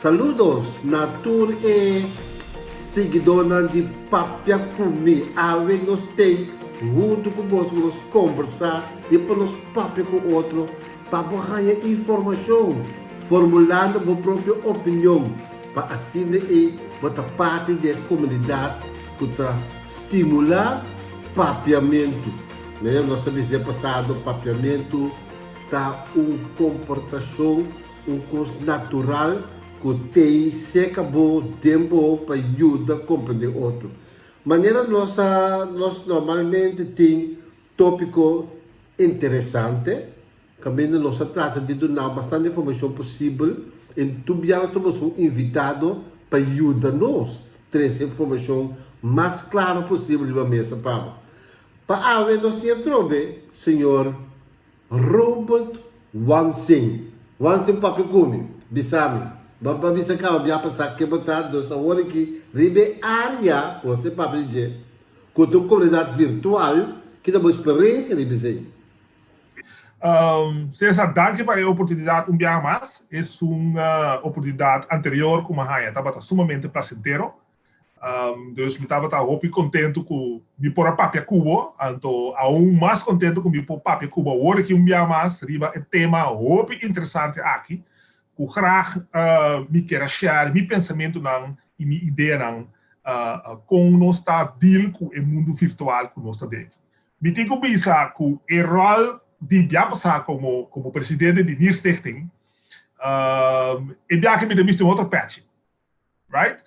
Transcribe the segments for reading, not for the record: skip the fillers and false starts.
Saludos na tur e siguidónan di Papia Ku Mi. Awe nos tei huntu ku boso pa nos kombersá i pa nos papia ku otro pa bo haña informashon, formulando bo propio opinion pa asina ei bo ta parti di e komunidat ku ta stimulá papiamentu. Manera nos a bisa den pasado, papiamentu ta un komportashon. Un kos natural ku tei seka bo den bo pa yuda komprendé otro. Manera nos a nos normalmente tin tópiko interesante kaminda nos a trata di duna bastante informashon posibel i tur biaha nos ta buska un invitado pa yuda nos trese informashon mas klaro posibel riba mesa pa bo. Pa awe nos tin atrobe señor. Robert Wansing Wansing papia ku mi, bisa mi. Bo a bisa kaba bia pasá ke bo ta dus awor aki riba e área ku nos ta papia di dje, ku ta un komunidat virtual, ki ta bo eksperensia riba esei? Cesar, danki pa e oportunidat un biaha mas. Esun oportunidat anterior ku mi a haña tabata sumamente plasentero. Dus mi tabata hopi kontentu ku mi por a papia ku bo, anto aun mas kontentu ku mi por papia ku bo awor aki un bia mas riba e tema hopi interesante aki, ku grag mi kier a share mi pensamentunan i mi ideanan kon nos ta deal ku e mundu virtual ku nos ta den aki. Mi tin ku bisa ku e ròl di bia pasá komo komo presidente di Nierstichting, e biaha mi ta bisti un otro pèchi. Right?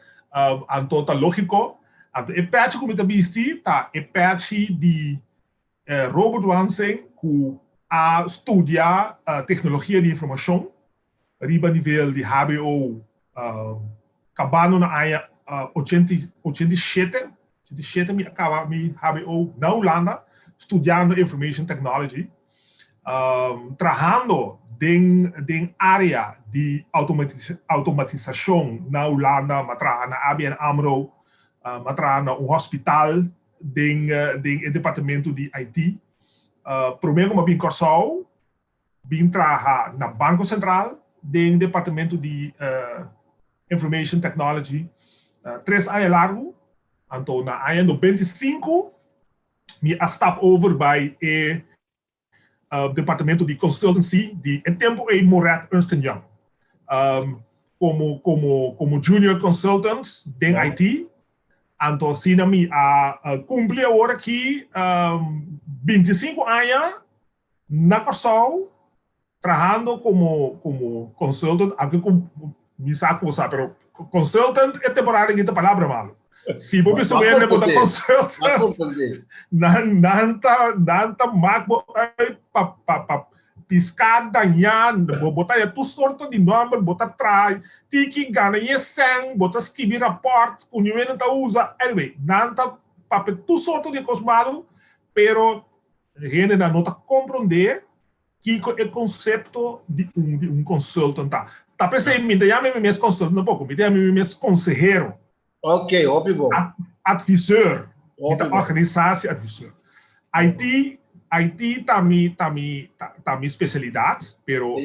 Anto ta lógiko. Anto e pèchi ku mi ta bisti ta e pèchi di Robert Wansing ku a studia teknologia di informashon riba nivel di hbo kabando na aña 87, 87 mi a kaba mi hbo na Hulanda studiando information technology. Trahando den den área di automatisashon na Hulanda, m'a traha na ABN AMRO, m'a traha na un hospital den den e departamento di IT. Promé ku m'a bin Kòrsou, bin traha na Banko Sentral den departamento di Information Technology tres aña largu. Anto na aña 95 Mi a stap over bai e departamento di consultancy di e tempo ei Moret Ernst and Young como como como junior consultant den IT. Anto asina mi a cumpli awor aki 25 aña na Kòrsou trahando como como consultant, aunke cu mi sa cu bo sa, pero consultant e temporada aki ta palabra malo. Si bo bisa un hende bo ta consultant, nan nan ta nan ta mak bo uit pa pa pa pisca daña, bo bo ta haya tur sorto di nomber, bo ta traha tiki gana ye cen, bo ta skibi raport cu niun hende ta usa, anyway, nan ta papia tur sorto di cos malo, pero hendenan no ta comprende Kiko e konsepto di un di un consultant ta? Ta p'esei mi ta yama mi mes consultant tampoco, mi ta yama mi mes konsehero. Ok, hopi bon. Adviseur. Mi ta organisatieadviseur. IT, IT ta mi, ta mi, ta mi spesialidat, pero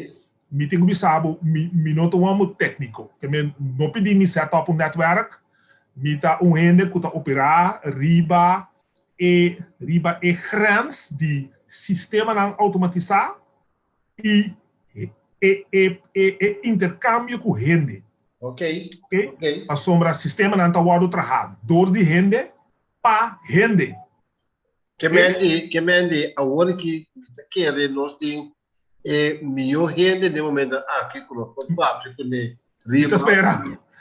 mi tin ku bisa bo, mi, mi no ta un homo tékniko. Ke men no pidi mi set up un netwerk, mi ta un hende ku ta operá riba e riba e grens di sistemanan automatisá i e e e e interkambio ku hende. Ok. Ok? Pasobra sistemanan ta wòrdu trahá dor di hende pa hende. Ke men di, ke men di awor ki mi ta kere nos tin e mihó hende den momento aki ku nos por papia kuné riba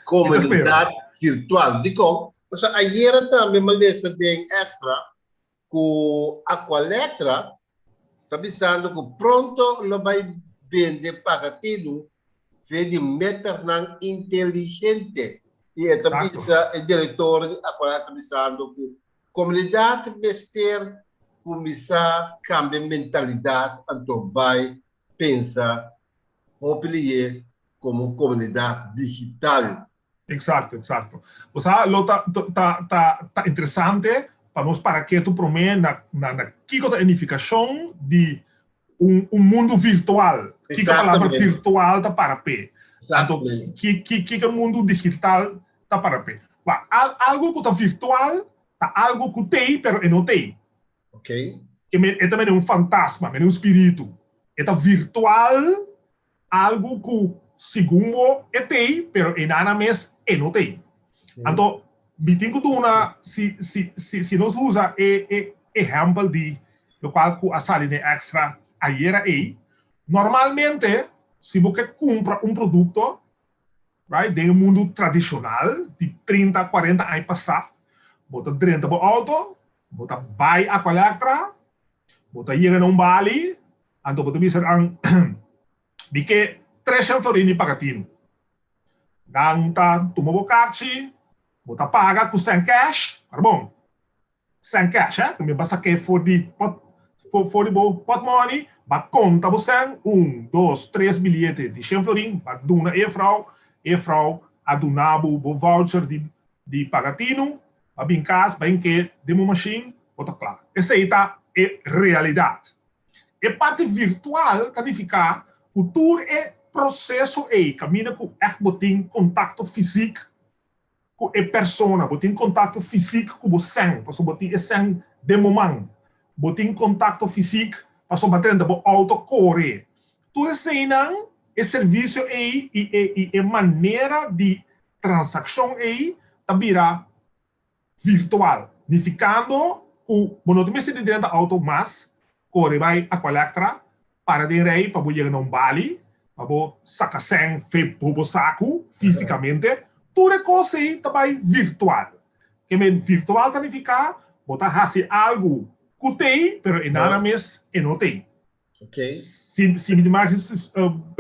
komunidat virtual. Dikon? Pasobra ayera tambe mi a lesa den Extra ku Aqualectra ta bisando ku pronto lo bai bende pagatinu via di meternan inteligente. I e ta bisa, e direktor di Aqualectra ta bisando ku Komunidat mester kuminsá kambia mentalidat anto bai pensa hopi lihé komo un komunidat digital. Eksakto, eksakto. Bo sa, lo ta ta ta ta interesante pa nos para ketu promé na na na kiko ta e nifikashon di un un mundu virtual. Kiko e palabra virtual ta para p'e. Anto, kiko e mundu digital ta para p'e? Wak, algu ku ta virtual ta algu ku t'ei pero e no t'ei. E ta mene un fantasma, mene un spiritu. E ta virtual, algu ku segun bo e t'ei pero einan mes e no t'ei. Anto, mi tin ku duna, si si si nos usa e e ehèmpel di lokual ku a sali den Extra ayera ei, Normalmente, si bo ke kumpra un produkto, right, den e mundu tradishonal di trinta, kuarenta aña pasá, bo ta drenta bo outo, bo ta bai Aqualectra, bo ta yega na un bali, anto bo ta bisa nan, Mi ke tres shen florin di pagatinu. Nan ta tuma bo karchi, bo ta paga ku sèn kèsh, ora bon. Sèn kèsh, eh, mi ba sak'é for di pot, for di bo pòtmòni, ba konta bo sèn, un, dos, tres biliete di shen florin, ba duna e frou, e frou a duna bo bo voucher di di paga tinu, ba bin kas, ba hink'é den bo mashin, bo ta kla. Esei ta e realidat. E parti virtual ta nifiká ku tur e proseso ei kaminda ku ègt bo tin kontakto fisik ku e persona, bo tin kontakto fisik ku bo sèn, pasobra bo tin e sèn den bo man, bo tin kontakto fisik pasobra bo a drenta bo outo kore. Tur eseinan, e servisio ei i e i e manera di transakshon ei ta bira virtual, nifikando ku bo no ta mester di drenta outo mas, kore bai Aqualectra, para den rei pa bo yega na un bali, pa bo saka sèn fe bo bo saku físikamente, tur e kos ei ta bai virtual. Ke men virtual ta nifiká bo ta hasi algu ku t'ei, pero e nana mes e no t'ei. Si si mi tin mag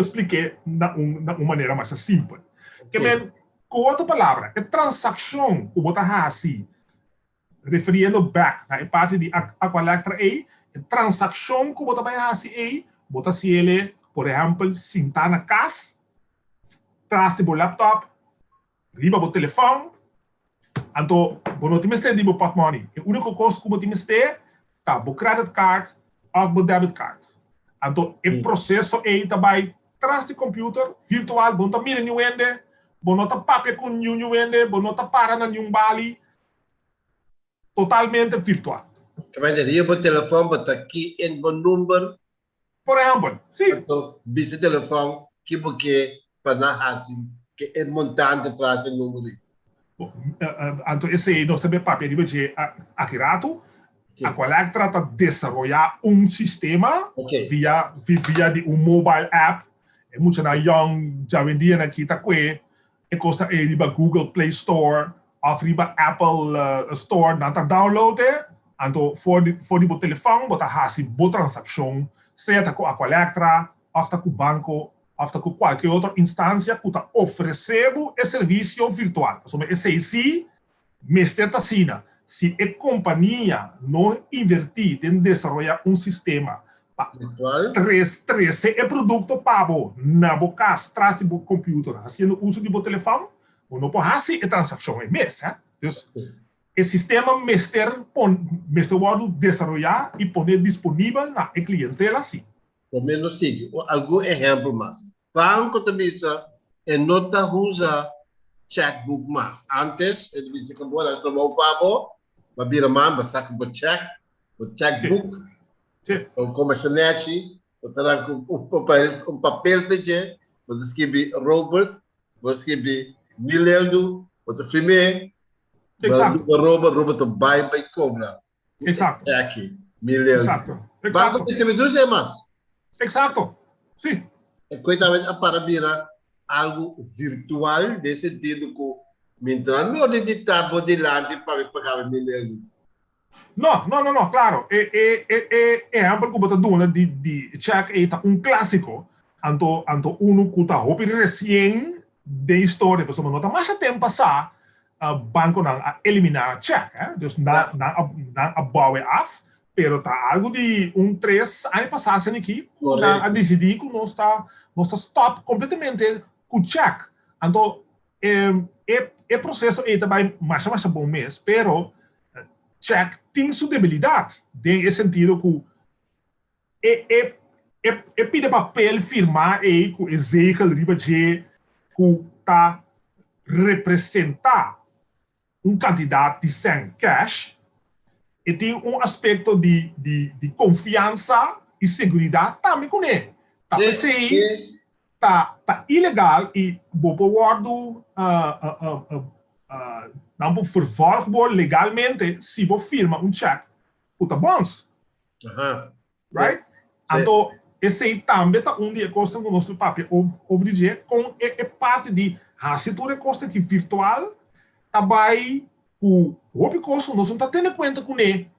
splik'é na un na un manera masha simpel. Ke men, ku otro palabra, e transakshon ku bo ta hasi Referiendo bek na e parti di Aqualectra ei, e transakshon ku bo ta bai hasi ei, bo ta hasiel por ehèmpel sintá na kas, tras di bo laptop, riba bo telefòn, anto bo no tin mester di bo pòtmòni. E úniko kos ku bo tin mester ta bo credit card òf bo debit card. Anto e proseso ei ta bai tras di computer, virtual, bo no ta mira niun hende, bo no ta papia ku niun hende, bo no ta para na niun bali, Totalmente virtual. Kamente riba bo telefòn bo ta key in bo number. Por ehèmpel, si. Anto bisa telefòn ki bo ke pa nan hasi ke e montante tras e number ei. Bo, anto esei nos ta bin papia riba dje aki ratu. Aqualectra ta desaroyá un sistema via via di un mobile app. E muchanan yòn djawendia nan kita kue E kos ta ei riba Google Play Store òf riba Apple Store, nan ta download e, anto for di for di bo telefòn bo ta hasi bo transakshon, sea ta ku Aqualectra òf ta ku banko òf ta ku kualke otro instansia ku ta ofresé bo e servisio virtual. Pasobra esei sí mester ta asina, si e kompania no invertí den desaroyá un sistema pa trese e produkto pa bo na bo kas tras di bo computer hasiendo uso di bo telefòn, bo no por hasi e transakshon ei mes. Dus e sistema mester mester wòrdu desaroyá i pone disponibel na e klientela si. Promé nos sigui, un algun ehèmpel mas. Banko ta bisa e no ta usa checkbook mas. Antes e ta bisa ku bo a trabou pa bo, bo a bira man, bo a saka bo check, bo checkbook, bo komersa nechi, bo ta ranka un papel fe dje, bo ta skibi Robert, bo ta skibi Mileldu, bo ta firm'é, bo ta duna Robert, Robert ta bai bai kobra. Exacto. Aki, Mileldu. Exacto. Exacto. Banko ta skibi tur esei mas. Exacto. Si. E koe tambe a para bira algu virtual den sentido ku mi no a nodi di ta bo dilanti pa mi paga mi Mileldu. No, no, no, no, claro. E, e, e, e ehempel ku bo ta duna di, di check ei ta un clásico. Anto, anto unu ku ta hopi recien den historia, pasobra no ta masha temp pasá bankonan a eliminá check, eh. Dus nan, nan a, nan a bou e af, pero ta algu di un tres aña pasá asina aki ku nan a disidí ku nos ta, nos ta stop kompletamente ku check. Anto, e, e, e proseso ei ta bai masha masha bon mes, pero Check tin su debilidat den e sentido ku e e e e pida papel firmá ei ku e zegel riba dje. ku ta representá un kantidat di sèn kèsh, e tin un aspekto di di di konfiansa i seguridat tambe kuné. Ta p'esei ta ta ilegal i bo por wòrdu nan por vervolg bo legalmente si bo firma un chèk ku ta bòns. Right? Anto esei tambe ta un di e kosnan ku nos lo papia over di dje, kon e e parti di hasi tur e kosnan aki virtual ta bai ku hopi kos ku nos no ta tene kuenta kuné,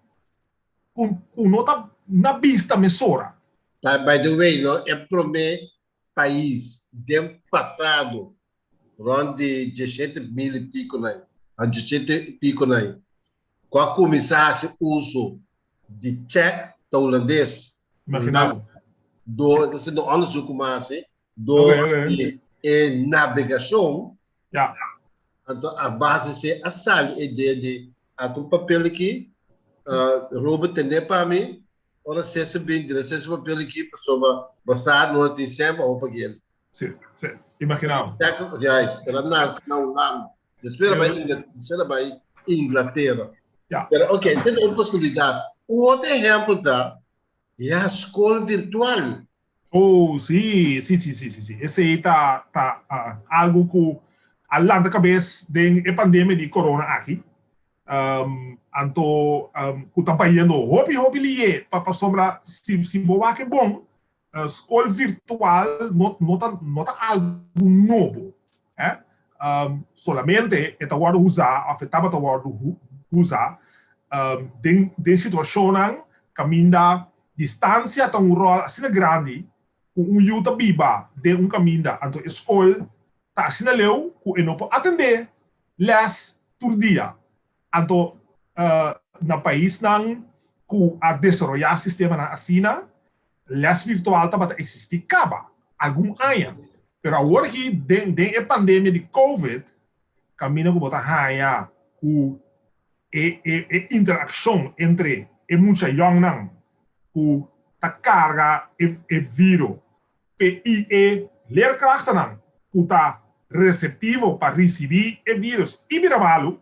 ku ku no ta na bista mesora. By the way, no e promé pais den pasado rond di diesshete mil i piko nan, a diesshete i piko nan, ku a kuminsá hasi uso di chèk ta hulandes. Imagina bo. Dor, esei no onderzoek ku mi a hasi, dor di e nabegashon, anto a base esei a sali e idea di ata un papel aki, Robert tene pa mi, ora Cesar bin duna Cesar papel aki pasobra bo sa no tin sèn pa bo pag'el. Sí, sí, imagina bo. Juist, el a nace na Hulanda, despues el a bai despues el a bai Inglatera. Ja. Pero ok, esei ta un posibilidad. Un otro ehempel ta, ya, skol virtual. Oh, sí, sí, sí, sí, sí, sí. Esei ta, ta algu ku a lanta kabes den e pandemia di corona aki. Anto ku ta bayendo hopi, hopi lié pa pasobra si, si bo wak e bon, Skol virtual no no ta no ta algu nobo, eh. Solamente e ta wòrdu usá òf e tabata wòrdu usá den den situashonnan kaminda distansia ta un ròl asina grandi ku un yu ta biba den un kaminda anto e skol ta asina leu ku e no por atendé lès tur dia. Anto na paisnan ku a desaroyá sistemanan asina, lès virtual tabata eksistí kaba algun aña. Pero awor aki den den e pandemia di covid, kaminda ku bo ta haña ku e e e interakshon entre e mucha yòngnan ku ta karga e e viro Pe i e leerkrachtennan ku ta reseptivo pa risibí e vírus i bira malu,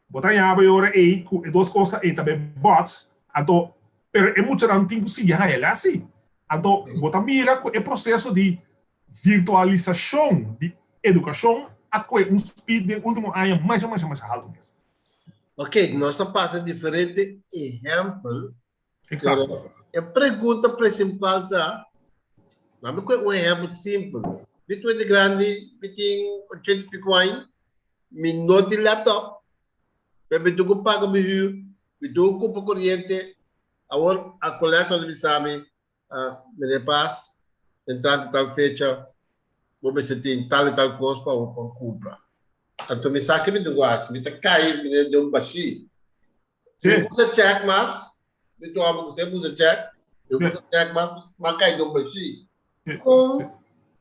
bo ta yaba e ora ei ku e dos kosnan ei ta bay bots, anto pero e muchanan tin ku sigui haña lès sí. Anto bo ta mira ku e proseso di virtualisashon di edukashon a kue un speed den último aña masha masha masha haltu mes. Oké, nos a pasa diferente ehèmpel. Exacto. Pero e pregunta principal ta, laat me un ehempel simpel. Mi tu de grandi, mi tin 80 y pico aña, mi no tin laptop, pero mi tuvo paga mi huur, mi tuvo compra corriente. Awor a collector de bisa mi, uh, meneer Paz, entrante tal fecha, bo mester tin tal y tal cos pa bo por cumpra. Anto mi sa ke mi tuvo haci, mi ta cai meneer de un bashi. Mi usa check mas, mi tu amo ku sempre usa check, mi usa check mas, mas kai don bashi. Kon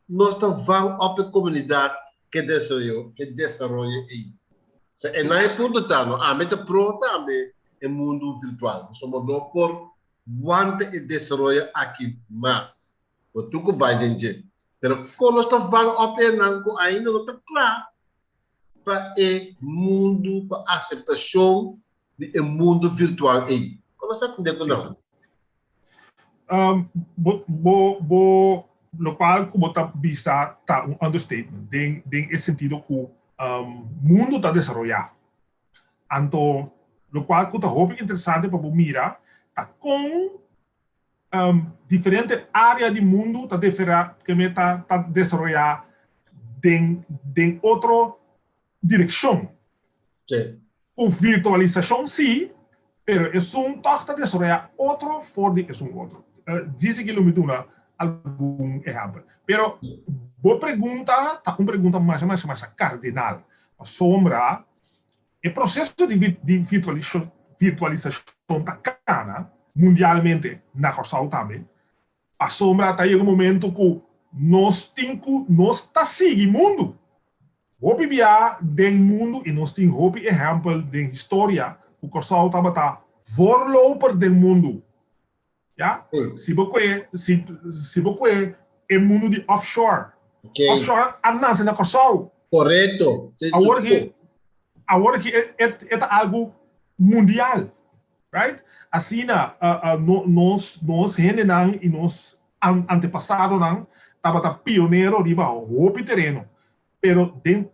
nos ta van op e komunidat ke desaroyo, ke desaroyo ei? So, e na e punto ta, no, ami ta pro tambe e mundu virtual. Pasobra no por wanta e desaroyo aki mas. Bo tur ku bai den dje. Pero kon nos ta van op e nan ku ainda no ta kla pa e mundu, pa aceptacion di e mundu virtual ei? Con nos ta atende cu nan? Bo, bo, bo, locual cu bo ta bisa ta un understatement, den, den e sentido cu mundu ta desaroya. Anto, locual cu ta hopi interesante pa bo mira ta con Diferente área di mundu ta diferá keme ta ta desaroyá den den otro direkshon. Sí. Ku virtualisashon sí, pero esun tòg ta desaroyá otro for di esun otro. Djis aki lo mi duna algun ehèmpel. Pero bo pregunta ta un pregunta masha masha masha kardinal, pasobra E proseso di virtualisashon ta kana mundialmente, na Kòrsou tambe, pasobra ta yega un momento ku nos tin ku nos ta sigui mundu. Hopi bia den mundu i nos tin hopi ehèmpel den historia ku Kòrsou tabata voorloper den mundu. Ya? Si bo kue si bo kue e mundu di offshore. Offshore a nase na Kòrsou. Korekto. Awor ki awor ki e ta algu mundial. Right? Asina nos nos hendenan i nos antepasadonan tabata pionero riba hopi tereno. Pero den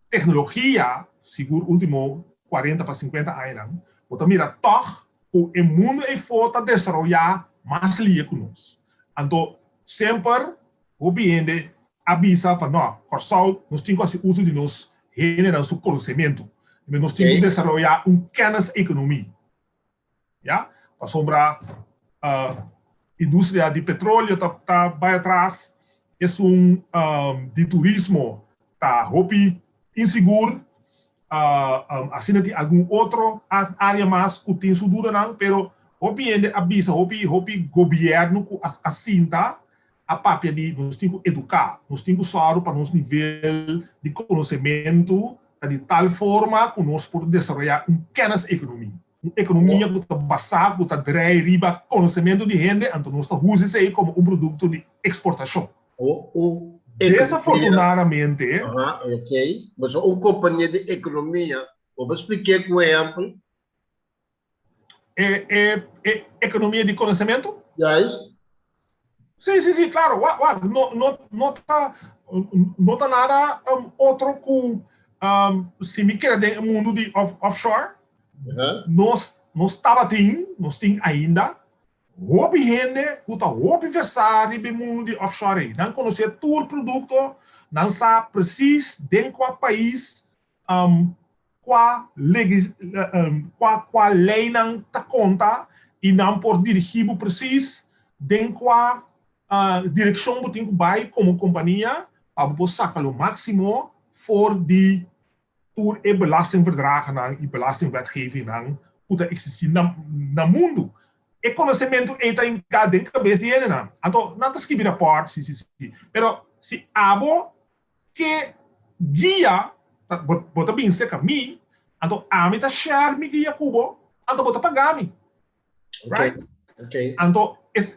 teknologia, sigur ultimo 40 pa 50 añanan, bo ta mira tòg ku e mundu eifó ta desaroyá mas lie ku nos. Anto semper hopi hende a bisa van no, Kòrsou nos tin ku hasi uso di nos hendenan su konosementu. Nos tin ku desaroyá un kennis-ekonomie. Ya, pasobra industria di petroleo ta ta bai atras, esun di turismo ta hopi insigur, asina tin algun otro area mas ku tin su dudanan, pero hopi hende a bisa, hopi hopi gobierno ku a sinta a papia di nos tin ku eduká, nos tin ku sòru pa nos nivel di konosementu ta di tal forma ku nos por desaroyá un kennis-ekonomia, un ekonomia ku ta basá, ku ta drei riba konosementu di hende, anto nos ta usa esei komo un produkto di eksportashon. Un Desafortunadamente. Aha, ok. Boso un kompania di ekonomia, bo por splik'é ku ehèmpel? E, e, e ekonomia di konosementu? Juist. Sí, sí, sí, klaro. Wak, wak, no, no, no ta, no ta nada otro ku si mi keda den e mundu di off, offshore, nos, nos tabatin, nos tin ainda, hopi hende ku ta hopi versá riba e mundu di offshore ei. Nan konosé tur produkto, nan sa presis den kua pais Kua kua kua leinan ta konta i nan por dirigí bo presis den kua direkshon bo tin ku bai komo kompania pa bo por saka lo máksimo for di tur e belastingverdragennan i belastingwetgevingnan ku ta eksistí na na mundu. E konosementu ei ta hinká den kabes di hendenan. Anto nan ta skibi rapòrt, si si si. Pero si abo Ke guia ta bo ta bin serka mi, anto ami ta share mi guia ku bo, anto bo ta paga mi. Right? Anto es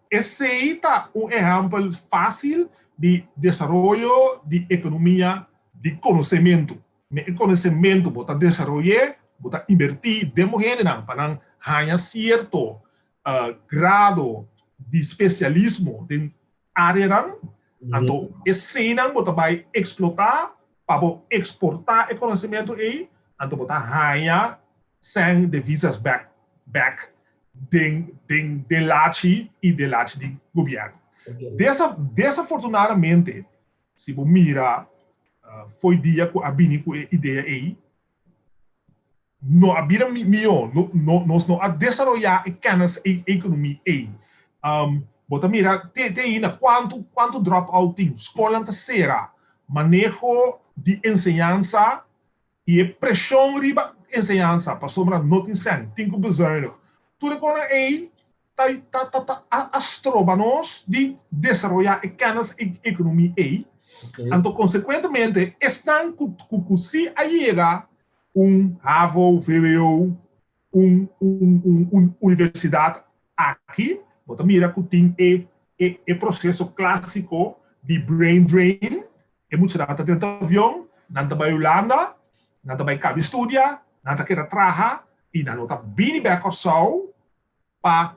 esei ta un ehèmpel fásil di desaroyo di ekonomia di konosementu. Me e konosementu bo ta desaroy'é, bo ta inbertí den bo hendenan pa nan haña sierto grado di spesialismo den áreanan, anto eseinan bo ta bai eksplotá pa bo eksportá e konosementu ei, anto bo ta haña sèn devisas bèk bèk den den den lachi i den lachi di gobièrnu. Desa desafortunadamente si bo mira fo'i dia ku a bini ku e idea ei, No a bira mihó, no, nos no a desaroyá e kennis e ekonomia ei. Bo ta mira te te ainda kuantu kuantu drop out tin, skolnan ta sera, maneho di enseñansa i e preshon riba enseñansa pasobra no tin sèn, tin ku bezuinig. Tur e kosnan ei ta ta ta ta a stroba nos di desaroyá e kennis e ekonomia ei. Anto konsekuentemente esnan ku ku si a yega un havo, vwo, un un un universidat aki, bo ta mira ku tin e e e proseso klasiko di brain drain, e muchanan ta drenta avion, nan ta bai Hulanda, nan ta bai kabi studia, nan ta keda traha i nan no ta bini bek Kòrsou pa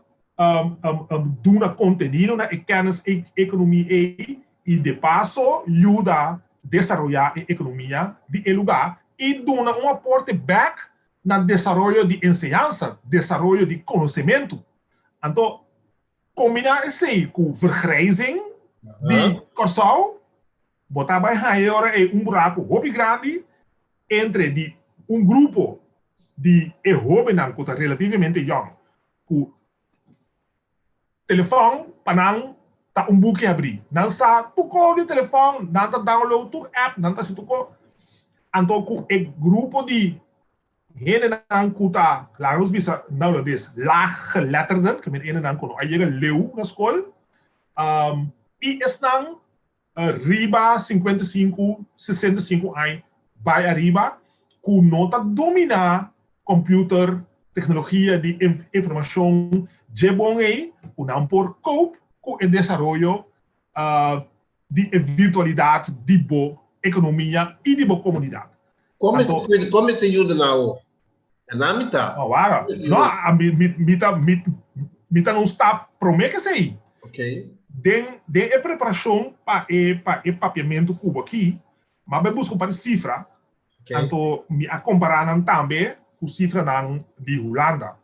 duna kontenido na e kennis ekonomia ei i de paso yuda desaroyá e ekonomia di e lugá i duna un aporte bèk na desaroyo di enseñansa, desaroyo di konosementu. Anto kombiná esei ku vergrijzing di Kòrsou, bo ta bai haña e ora ei un buraku hopi grandi entre di un grupo di e hóbennan ku ta relativamente yòn ku telefòn pa nan ta un buki habrí. Nan sa tur kos di telefòn, nan ta download tur app, nan ta hasi tur kos. Anto ku e grupo di hendenan ku ta, laga nos bisa na hulandes, laaggeletterden, ke men hendenan ku no a yega leu na skol, i esnan riba 55, 65 aña bai ariba ku no ta dominá computer, teknologia di informashon dje bon ei ku nan por cope ku e desaroyo. di e virtualidat di bo ekonomia i di bo komunidat. Kon mester kon mester yuda nan awor? E nan mi ta. No, wara. No, mi, mi, mi ta, mi, mi ta na un stap promé ke esei. Okay. Den, den e preparashon pa e, pa e papiamentu ku bo aki, m'a bai buska un par di sifra, Okay. anto mi a kompará nan tambe ku sifranan di Hulanda.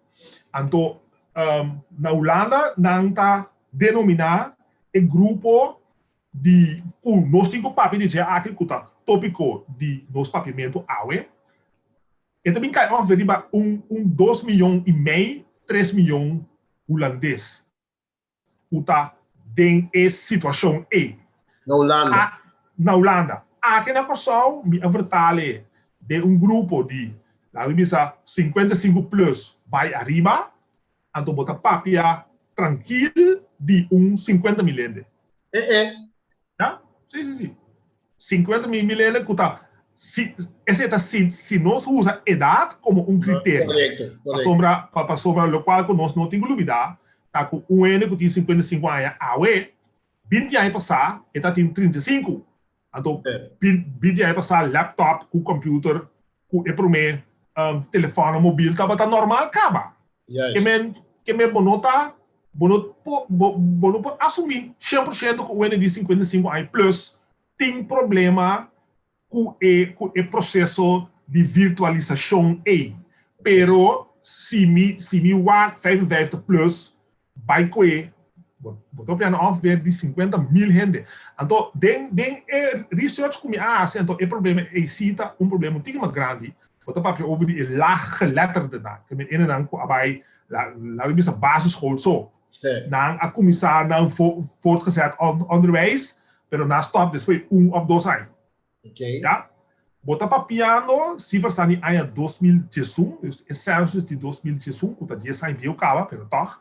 Anto, um, na Hulanda nan ta denominá e grupo di ku nos tin ku papia di dje aki ku ta tópiko di nos papiamentu awe, e ta bin kai òf riba un un dos miyon i mei, tres miyon hulandes ku ta den e situashon ei. Na Hulanda. A na Hulanda. Aki na Kòrsou mi a vertale den un grupo di, laga mi bisa, 55 plus bai ariba, Anto bo ta papia trankil di un 50 mil hende. Eh eh. Ya? Si, si, si. 50 mil hende ku ta, si, esei ta si, si nos usa edat komo un kriterio. Korekto, korekto. Pasobra, pasobra lokual ku nos no tin ku lubidá ta ku un hende ku tin 55 aña awe, 20 aña pasá e ta tin 35. Anto 20 aña pasá laptop ku computer ku e promé telefònnan mobil tabata normal kaba. Ke men ke men bo no ta bo no por bo no por asumí 100% ku un hende di 55 aña plus tin problema ku e ku e proseso di virtualisashon ei. Pero si mi si mi wak 55 plus Bai koe, bo bo ta opiando ongeveer di 50 mil hende. Anto den den e research ku mi a hasi anto e problema ei si ta un problema un tiki mas grandi. Bo ta papia over di e laaggeletterdennan, ke men enenan ku a bai la laga mi bisa basisschool so. Nan a kuminsá nan voortgezet onderwijs, pero nan a stòp despues un òf dos aña. Okay. Ya? Bo ta papiando sifras ta di aña 2011, dus e census di 2011, ku ta dies aña bieu kaba, pero tòg,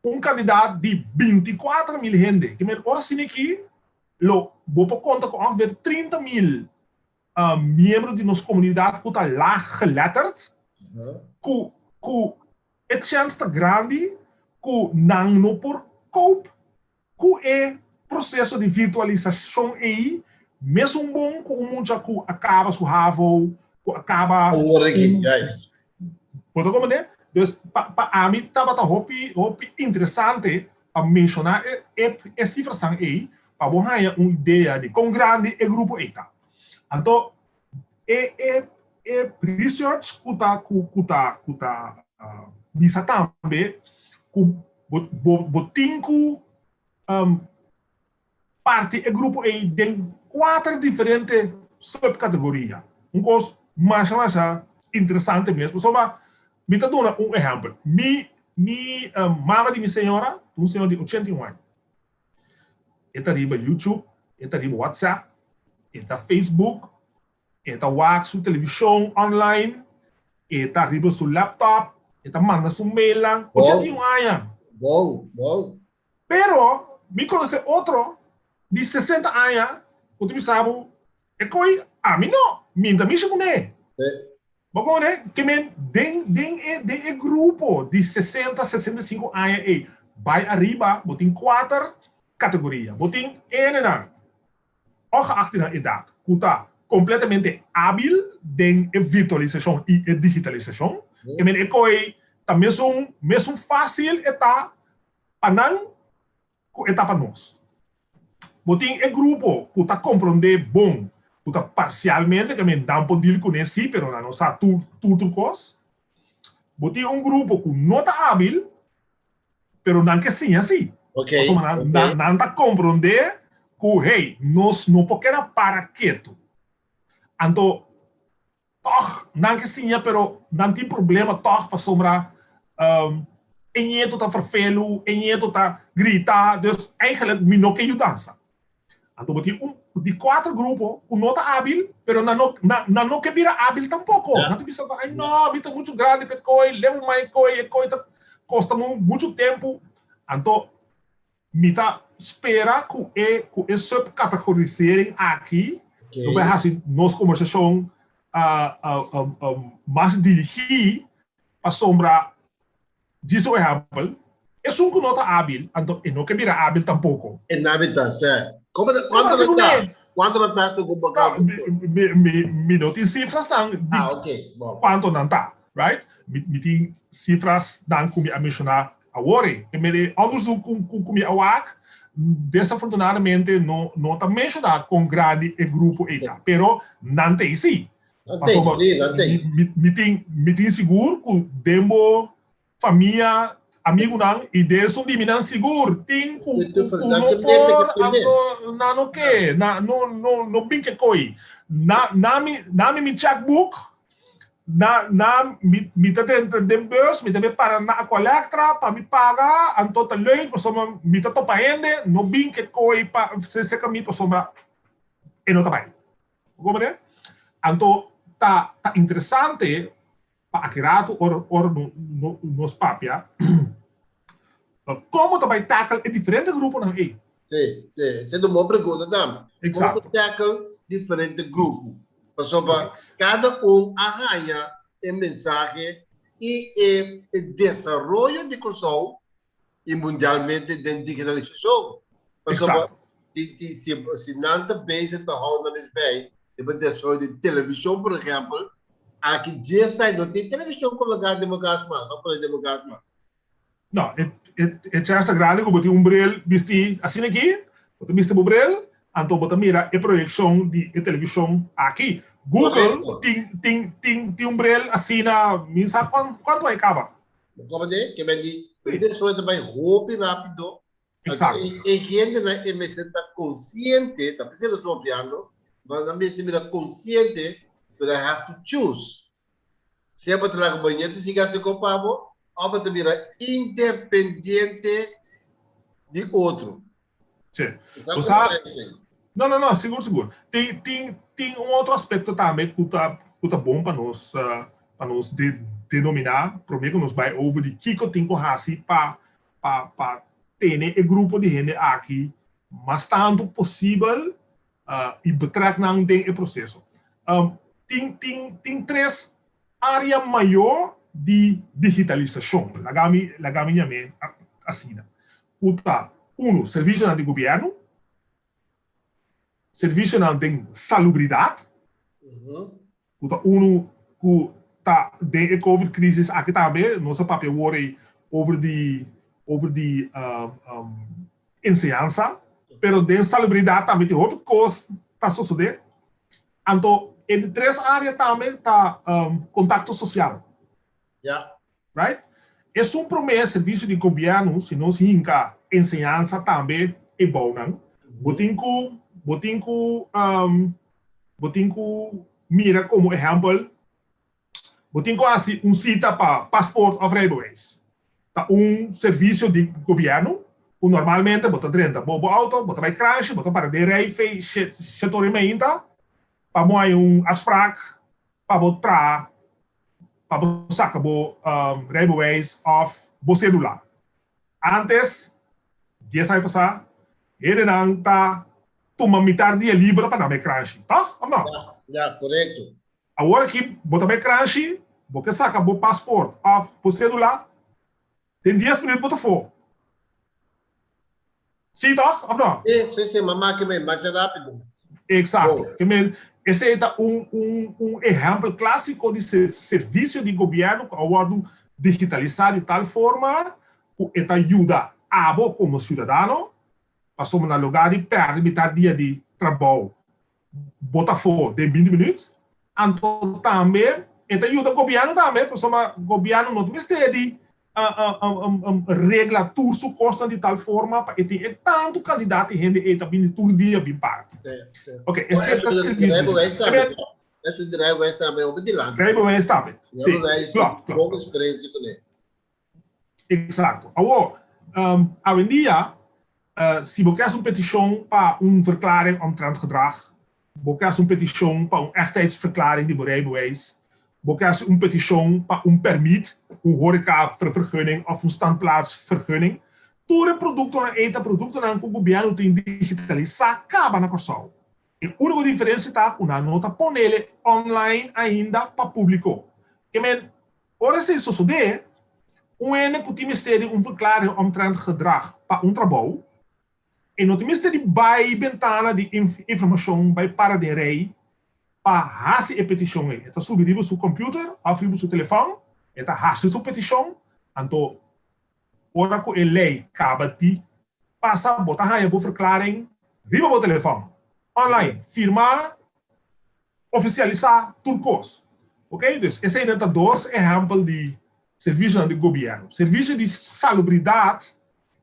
un kandidat di 24 mil hende. Ke men ora asina aki lo bo por konta ku ongeveer 30 mil miembro di nos komunidat ku ta laaggeletterd, ku ku e chèns ta grandi ku nan no por cope Ku e proseso di virtualisashon ei, mesun bon ku un mucha ku a kaba su havo, ku a kaba Awor aki, juist. Bo ta komprendé? Dus pa pa ami tabata hopi hopi interesante pa menshoná e e e sifrasnan ei pa bo haña un idea di kon grandi e grupo ei ta. Anto e e e research ku ta ku ku ta ku ta bisa tambe ku Bo, bo, bo tin ku um, parti e grupo ei den kuater diferente subkategoria. Un kos masha masha interesante mes. Pasobra mi ta duna un ehèmpel. Mi, mi um, mama di mi señora, un señora di 81 aña. E ta riba YouTube, e ta riba WhatsApp, e ta Facebook, E ta wak su televishon online, e ta riba su laptop, e ta manda su mailnan. 81 aña. Wow, wow. Pero mi konosé otro di 60 aña ku ta bisa bo, e koi ami no, mi no ta mishi kuné. Bo koné? Ke men den den e den e grupo di 60, 65 aña ei bai ariba bo tin kuater kategoria. Bo tin enenan Ongeacht di nan edat, ku ta kompletamente ábil den e virtualisashon i e digitalisashon, e men e koi ta mesun mesun fásil e ta pa nan ku e ta pa nos. Bo tin e grupo ku ta komprondé bon, ku ta parsialmente, ke men nan por dil kuné sí, pero nan no sa tur tur tur kos. Bo tin un grupo ku no ta ábil, Pero nan ke siña sí. Okay, Pasobra nan, okay. nan, nan ta komprondé ku, hey, nos no por keda para ketu. Anto, tòg nan ke siña, pero nan tin problema tòg pasobra um, e nieto ta ferfelu, e nieto ta grita, dus eigenlijk mi no ke yudansa. Anto bo tin un di kuater grupo ku no ta ábil, pero nan no, nan, nan no ke bira ábil tampoko. Ja. Nan ta bisa, ai no, mi ta muchu grandi pa e koi, leu mai e koi, e koi ta kosta mi muchu tempu. Anto mi ta spera ku e, ku e subkategorisering aki Oké. lo bai hasi nos kombersashon mas dirigí pasobra Djis un ehèmpel, esun ku no ta ábil, anto e no ke bira ábil tampoko. E nabi ta sè. Como cuanto nan ta? Cuanto nan ta segun bo cálculo? Mi no tin cifrasnan di ah, okay. Bon. Cuanto nan ta, right? Mi tin cifrasnan cu mi a menciona awor. E mede onderzoek cu mi a wak, desafortunadamente no no ta menciona con grandi e grupo ei ta, pero nan ta ei si. Pasobra mi tin sigur cu den bo famia, amigunan i den esun di mi nan sigur tin ku ku no por anto nan no ke, nan no no no bin ke koi. Na na mi na mi mi checkbook, na na mi mi ta drenta den bus mi ta bin para na Aqualectra pa mi paga anto ta leuk pasobra mi ta topa hende no bin ke koi pa serka mi pasobra e no ta bai. Bo comprende? Anto ta ta interesante Pa aki ratu ora ora nos papia komo ta bai tackle e diferente gruponan ei? Sí, sí, esei ta un bon pregunta tambe. Exacto. Komo ta tackle diferente grupo? Pasobra kada un a haña e mensahe i e desaroyo di Kòrsou i mundialmente den digitalisashon. Pasobra si nan ta bezig ta hou nan mes bij riba desaroyo di televishon, por ehèmpel, aki dje sai no tin televishon kologá den bo kas mas òf pone den bo kas mas. No, e chèns ta grandi ku bo tin un bril bistí asina aki, bo ta bisti bo bril, anto bo ta mira e proyekshon di e televishon aki. Google tin tin tin un bril asina, mi sa kuantu a e kaba. Bo comprende? Ke men di e desaroyo ta bai hopi rapido. Exacto. E hendenan e mester ta consciente, ta p'esei nos ta papiando, mas nan mester bira consciente cu they have to choose. Sea bo ta laga bo ñetu sigui haci cos pa bo, of bo ta bira independiente di otro. Sí. Bo sa, no, no, no, sigur, sigur. Tin, tin, tin un otro aspecto tambe cu ta, cu ta bon pa nos, pa nos de, denominá, promé cu nos bai over di kico tin cu haci pa, pa, pa tene e grupo di hende aki mas tanto posibel i betrek nan den e proceso. Tin, tin, tin tres área mayor di digitalisacion, laga mi, laga mi yam'é asina. Ku ta, unu, servisionan di gobièrnu, servisionan den salubridat, ku ta unu ku ta den e covid crisis aki tambe, nos a papia awor ei over di over di enseñansa, pero den salubridat tambe tin hopi kos ta sosodé. Anto e di tres área tambe ta kontakto sosial. Right? Esun promé servisio di gobièrnu, si nos hinka enseñansa tambe e bounan, bo tin ku bo tin ku bo tin ku mira komo ehèmpel, bo tin ku hasi un sita pa pasport òf rijbewijs. Ta un servisio di gobièrnu ku normalmente bo ta drenta bo bo outo, bo ta bai kranshi, bo ta para den rei fei shetor i meinta pa bo haña un afsprak pa bo traha pa bo saka bo rijbewijs of bo cedula. Antes, dies aña pasá, hendenan ta tuma mitar dia liber pa nan bai kranshi, tòg of no? Ya, ya, korekto. Awor aki bo ta bai kranshi, bo ke saka bo pasport of bo cedula, den dies minuut bo ta for. Sí toch, of no? Sí, sí, sí, mama ke men masha rápido. Exacto. Ke men, esei ta un, un, un ehèmpel klásiko di servisio di gobièrnu ku a wòrdu digitalisá di tal forma ku e ta yuda abo komo siudadano, pasobra na lugá di pèrdè mitar dia di trabou bo ta afó den binti minüt. Anto tambe e ta yuda gobièrnu tambe, pasobra gobièrnu no ta mester di regla tur su kosnan di tal forma pa e tin e tantu kantidat di hende ei ta bini tur dia bin paga. Oke, esei ta servisio. Esun di rijbewijs tambe, hopi dilanti. Rijbewijs tambe, si. Klopt, klopt. Bon eksperensia kuné. Exacto. Awor, awendia, si bo ke hasi un peticion pa un verklaring omtrent gedrag, bo ke hasi un peticion pa un echtheidsverklaring di bo rijbewijs, bo ke hasi un peticion pa un permit, un horecavergunning of un standplaatsvergunning, tur e productonan ei ta productonan cu gobierno tin digitalisa caba na Kòrsou. E úniko diferensia ta ku nan no ta ponele online ainda pa públiko. Ke men, ora esei sosodé, un hende ku tin mester di un verklaring omtrent gedrag pa un trabou, E no tin mester di bai bentana di informashon bai para den rei pa hasi e petishon ei. E ta subi riba su computer òf riba su telefòn, e ta hasi su petishon, anto ora ku e lei kaba di pasa bo ta haña bo verklaring riba bo telefòn, online, firmá, ofisialisá tur kos. Oke, dus eseinan ta dos ehèmpel di servisionan di gobièrnu. Servisio di salubridat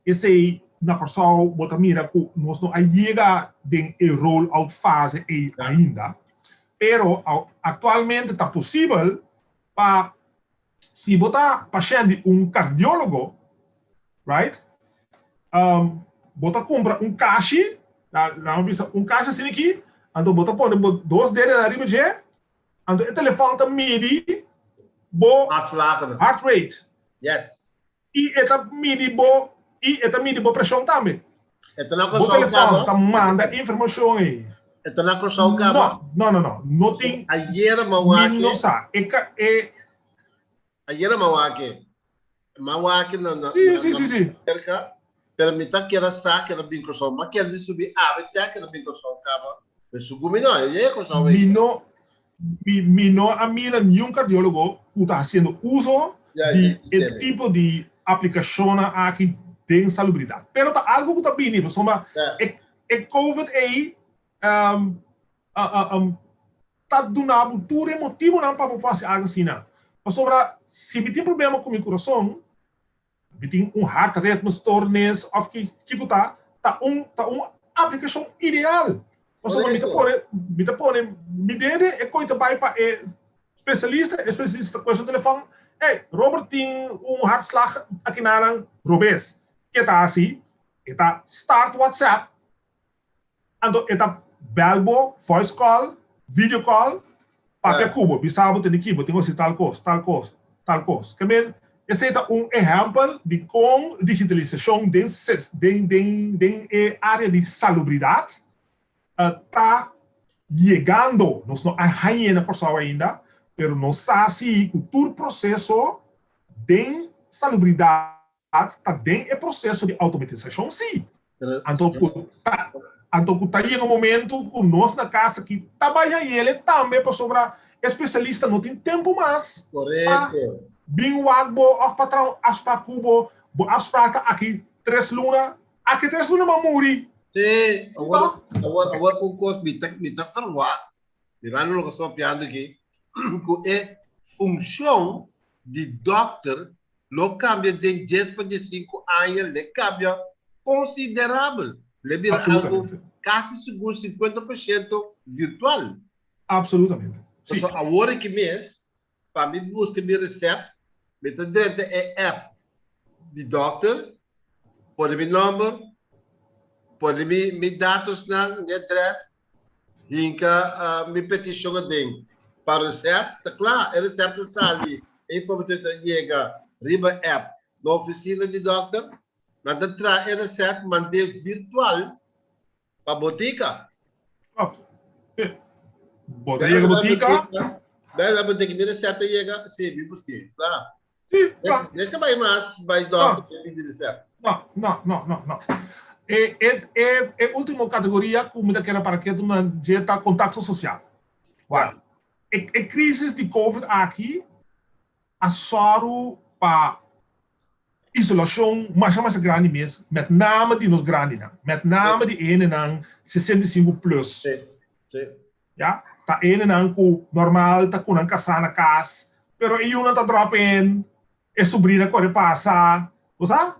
Esei na Kòrsou bo ta mira ku nos no a yega den e roll out fase ei ainda, pero aktualmente ta posibel pa si bo ta pashènt di un kardiólogo, right, bo ta kumpra un kashi, laga mi bisa un kashi asina aki, anto bo ta pone bo dos dedenan riba dje, anto e telefòn ta midi bo heart rate. Yes. I e ta midi bo i e ta midi bo preshon tambe. E ta na Bo Kòrsou telefòn kaba? ta manda informashon ei. E ta na Kòrsou kaba? No, no, no, no. No tin Ayera mi mawake. no sa. E ka e. Ayera mawake. Mawake na na Sí, na sí, na sí, sí. Merka, pero mi ta keda sa keda bin Kòrsou. Ma keda di subi awe cha keda bin Kòrsou kaba. Pero sugu mi no, e yega Kòrsou Mi ei. no Mi mi no a mira niun kardiólogo ku ta hasiendo uso Ya, di den e sistema. tipo di aplikashonnan aki den salubridat. Pero ta algu ku ta bini, pasobra Ya. e e covid ei ta duna bo tur e motibunan pa bo por hasi algu asina. Pasobra si mi tin problema ku mi kurason, Mi tin un hartritmestoornis of ki kiko ta, ta un ta un aplikashon ideal. Pasobra mi ta pone mi ta pone mi dede e koi ta bai pa e spesialista, e spesialista ta kohe su telefòn, ey Robert tin un hartslag akinanan robes. Ke ta hasi? E ta start WhatsApp Anto e ta bel bo, voice call, video call, papia ku bo, bisa bo tene ki bo tin ku hasi tal kos, tal kos, tal kos. Ke men, esei ta un ehèmpel di kon digitalisashon den den den den e área di salubridat ta yegando. Nos no a hañ'é na Kòrsou ainda, pero nos sa si ku tur proseso den salubridat ta den e proseso di automatisashon sí. Anto ku ta anto ku ta yega un momento ku nos na kas aki ta bai hañ'el tambe pasobra e spesialista no tin tempu mas pa bin wak bo òf pa traha un afsprak ku bo. Bo afsprak ta aki tres luna, aki tres luna bo a muri. Sí, awor awor awor un kos mi ta mi ta ferwagt mirando loke sta papiando aki ku e funshon di dòkter lo kambia den dies pa diesinku aña, le kambia konsiderabel. Le bira algu kasi sigur 50% virtual. Absolutamente. Si. Pasobra awor aki mes, pa mi buska mi resèpt, mi ta drenta e app di dòkter, pone mi nòmber, pone mi mi datosnan, mi adrès, Hinka mi petishon aden pa resèpt ta kla. E resèpt ta sali, e informashon ta yega riba app na ofisina di dòkter. Nan ta traha e resèpt mand'é virtual pa botika. Klopt. Bo ta yega botika. Bel na botika, mi resèpt ta yega, si, mi busk'é. Kla. Sí, kla. Mester bai mas bai dòkter pa pidi resèpt. No, no, no, no, no. E, e, e, e último kategoria ku mi ta kere para ketu na dje ta kontakto sosial. Wak, e, e krisis di covid aki a sòru pa isolashon masha masha grandi mes, met name di nos grandinan, met name di e hendenan 65 plus. Sí, sí. Ya, ta hendenan ku normal ta ku nan kasá na kas, pero e yunan ta drop in, e subrina kore pasa, bo sa?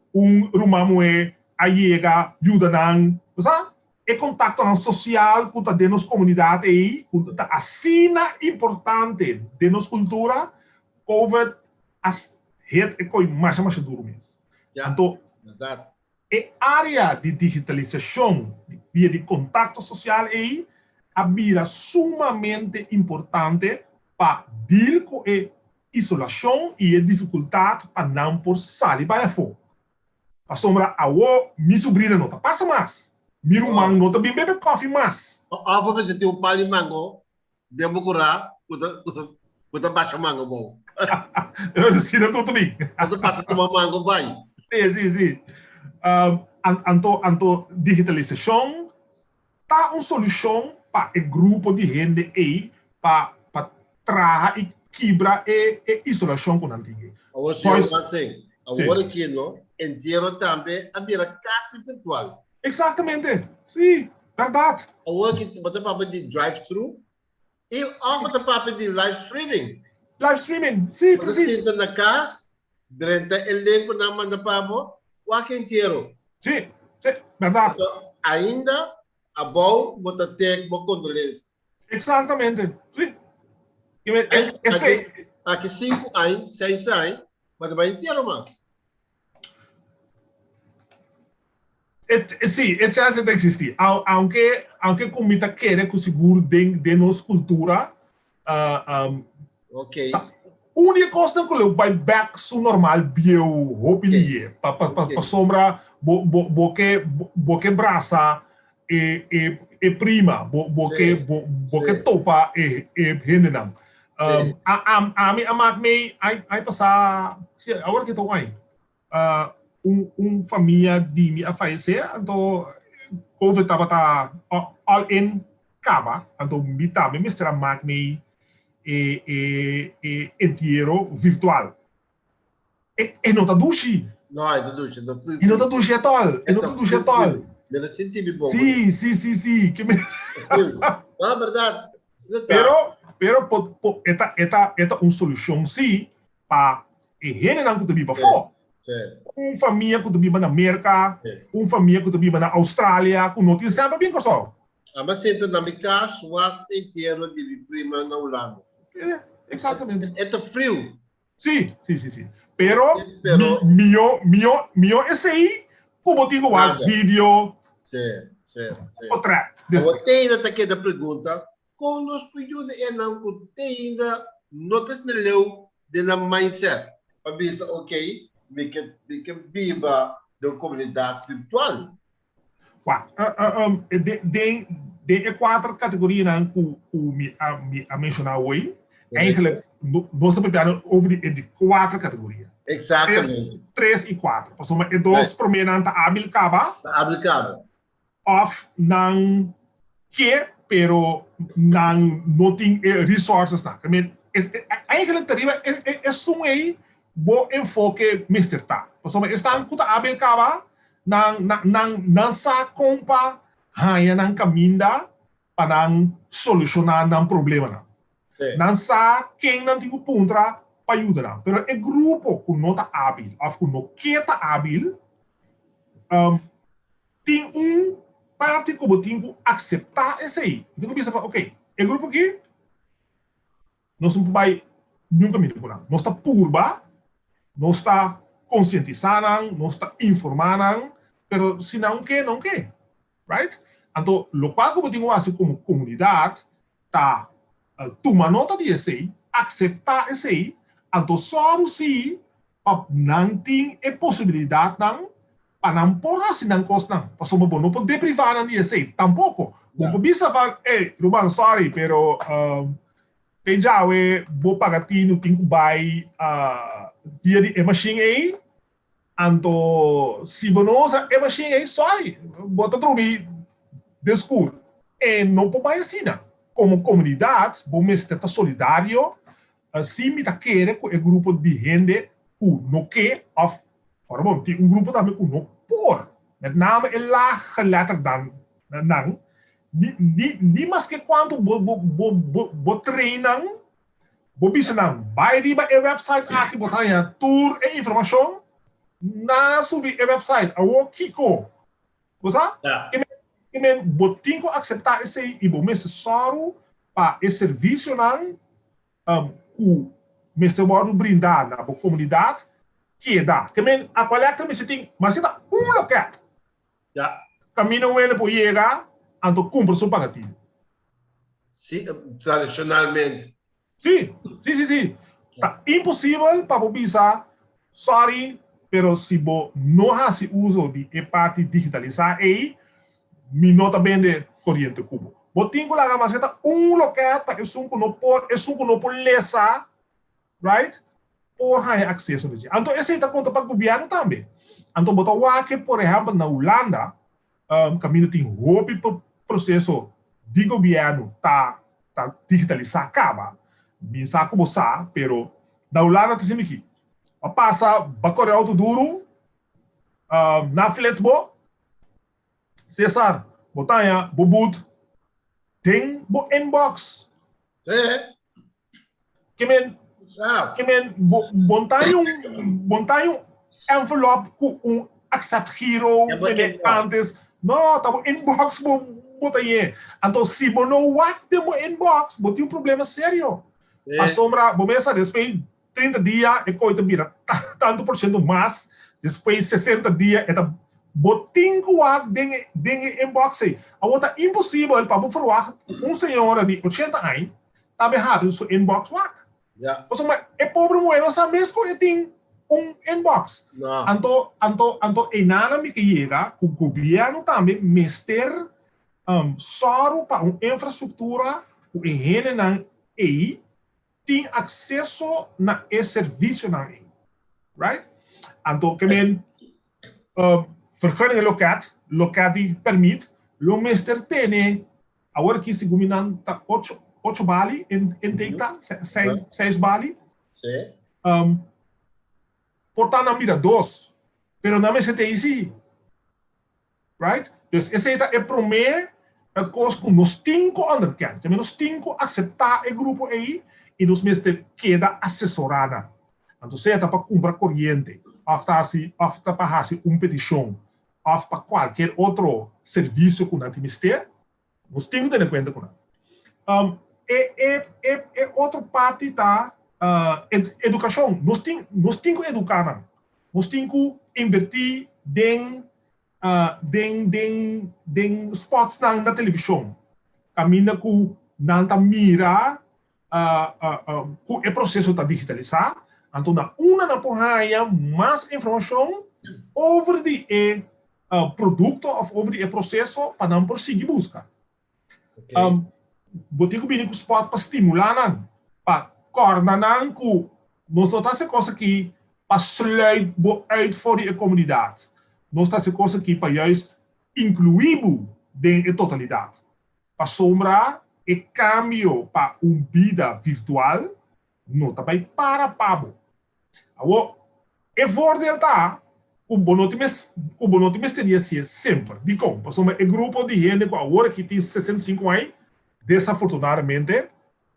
Un ruman muhé a yega yuda nan, bo sa? E kontaktonan sosial ku ta den nos komunidat ei, ku ta asina importante den nos kultura, Covid a hit e koi masha masha duru mes. Anto, E área di digitalisashon via di kontakto sosial ei a bira sumamente importante pa deal ku e isolashon i e difikultat pa nan por sali bai afó. Pasobra awo mi subrina no ta pasa mas, mi ruman no ta bin bebe kòfi mas. Òf bo mester tin un pal di mango Den bo kurá ku ta ku ta basha mango bou. Si na tur ta bin. Bo ta pasa tuma mango bai. Si, si, si. Anto anto digitalisashon ta un solushon pa e grupo di hende ei pa pa traha i kibra e e isolashon ku nan tin ei. Awor señor Martin, awor aki no, entiero tambe a bira kasi virtual. Eksaktamente, si, bèrdat. Awor aki bo ta papia di drive thru i òf bo ta papia di live streaming. Live streaming, si, presis. Bo ta sinta na kas Drenta e link ku nan manda pa bo, wak entiero. Sí, sí, bèrdat. Anto ainda abou bo ta tek bo kondolensia. Eksaktamente, sí. I men, e, esei. Aki sinku aña, seis aña, bo ta bai entiero mas. E, sí, e chance ta existi. Aunke, aunke ku mi ta kere ku sigur den, den nos kultura, uh, um, okay. Ta un di e kosnan ku lo bai bek su normal bieu hopi okay. liye. Pa, pa, pa, okay. Pasobra bo, bo, bo ke, bo ke brasa e, e, e prima, bo, bo sí. ke, bo, bo ke topa e, e hendenan. Um, sí. a, a, ami a mak mei, ai, ai pasa, sí, awor ke ta un ai. Un un famia di mi a fayesé, anto Covid tabata all in kaba, anto mi tambe mester a mak mi e e e entiero virtual. E e no ta dushi. No, e ta dushi, e ta fri. E no ta dushi atòl, e no ta dushi atòl. Mi ta sinti mi bon. Sí, sí, sí, sí. Ke mi No, bèrdat. Pero, pero po po e ta e ta e ta un solushon sí pa e hendenan ku ta biba afó. Un famia ku ta biba na Merka, un famia ku ta biba na Australia, ku no tin semper bin Kòrsou. Ami a sinta na mi kas wak entiero di mi prima na Hulanda. Eksaktamente. E ta friu. Sí, sí, sí, sí. Pero mihó, mihó, mihó esei ku bo tin ku wak video. Sí, sí, sí. Potrèt. Awor te ainda ta keda pregunta, Kon nos por yuda enan ku te ainda no ta esne leu den nan mindset pa bisa ok, mi ke mi ke biba den un komunidat virtual? Wak, den den e kuater kategorianan ku ku mi a mi a menshoná awor, eigenlijk nos ta papiando over di e di kuater kategoria. Eksaktamente. Tres i kuater. Pasobra e dos proménan ta ábil kaba. Ta ábil kaba. Of nan ke pero nan no tin e resourcesnan. I mean, eigenlijk ta riba esun ei bo enfoke mester ta. Pasobra esnan ku ta abel kaba, nan nan nan sa kon pa haña nan kaminda pa nan solushoná nan problemanan. Nan sa ken nan tin ku puntra pa yuda nan. Pero e grupo ku no ta abil òf ku no ke ta abil, tin un parti ku bo tin ku akseptá esei. Bo tin ku bisa pa, oke, e grupo aki nos no por bai niun kaminda ku nan. Nos ta purba, nos ta konsientisá nan, nos ta informá nan, pero si nan ke, nan ke. Right? Anto lokual ku bo tin ku hasi komo komunidat ta tuma nota di esei, akseptá esei, anto sòru si pa nan tin e posibilidatnan pa nan por hasi nan kosnan, pasobra bo no por deprivá nan di esei tampoko. Bo por bisa van, ey, ruman, sorry, pero te djawe bo paga tinu tin ku bai via di e mashin ei, Anto si bo no usa e machine ei, sorry, bo ta drumi den skur. E no por bai asina. Komo komunidat bo mester ta solidario. Si mi ta kere ku e grupo di hende ku no ke òf, ora bon, tin un grupo tambe ku no por, met name e laaggeletterdan nan, ni ni ni maske kuantu bo bo bo bo train nan, Bo bisa nan, bai riba e website aki bo ta haña tur e informashon. Nan a subi e website. Awor kiko? Bo sa? Ke men bo tin ku akseptá esei i bo mester sòru pa e servisionan ku mester wòrdu brindá na bo komunidat keda. Ke men Aqualectra mester tin maske ta un lokèt. Kaminda un hende por yega anto kumpra su pagativo. Sí, tradicionalmente. Sí, sí, sí, sí. Ta imposibel pa bo bisa, sorry, pero si bo no hasi uso di e parti digitalisá ei, mi no ta bende koriente ku bo. Bo tin ku laga maske ta un loket pa esun ku no por, esun ku no por lesa, right, por haña akseso na dje. Anto esei ta konta pa gobièrnu tambe. Anto bo ta wak por ehèmpel na Hulanda kaminda tin hopi proseso di gobièrnu ta ta digitalisá kaba. Mi sa ku bo sa, pero na Hulanda ta sinti ki. Bo a pasa, bo a kore outo duru, na flits bo, Cesar, bo ta haña bo but den bo inbox. Sí. Ke men, ke men, bo, bo ta haña un, bo ta haña un envelop ku un accept giro mene antes. No, ta bo inbox bo, bo ta hañ'é. Anto si bo no wak den bo inbox, bo tin un problema serio. Sí. Pasobra bo mester sa despues 30 dia e koe ta bira tantu por ciento mas, despues 60 dia e ta bo tin ku wak den e den e inbox ei. Awor ta imposibel pa bo verwagt un señora di 80 aña ta be habri su inbox wak. Ja. Pasobra e pobre muher no sa mes ku e tin un inbox. No. Anto anto anto einan mi ke yega ku gobierno tambe mester sòru pa un infrastruktura ku e hendenan ei tin akseso na e servisionan ei. Right? Anto ke men vergunningenloket, loket di permit, lo mester tene, awor aki segun mi nan ta ocho, ocho bali in intake ta, seis, seis bali. Sí. Por ta nan mira dos, pero nan mester tei si. Right? Dus esei ta e promé kos ku nos tin ku onderken. Kende nos tin ku akseptá e grupo ei i nos mester keda asesorá nan. Anto sea ta pa kumpra koriente òf ta hasi òf ta pa hasi un petishon òf pa kualkier otro servisio ku nan tin mester, nos tin ku tene kuenta ku nan. E e e e otro parti ta edukashon. Nos tin nos tin ku eduká nan. Nos tin ku inbertí den den den den spotsnan na televishon kaminda ku nan ta mira ku e proseso ta digitalisá, anto na unda nan por haña mas informashon over di e produkto òf over di e proseso pa nan por sigui buska. Bo tin ku bini ku spòt pa stimulá nan, pa kòrda nan ku nos no ta hasi kos aki pa sluit bo uit for di e komunidat. Nos ta hasi kos aki pa juist inkluí bo den e totalidat. Pasobra e kambio pa un bida virtual no ta bai para pa bo. Awor, e voordeel ta ku bo no tin mes ku bo no tin mester di hasié semper. Dikon? Pasobra e grupo di hende ku awor aki tin 65 aña, desafortunadamente,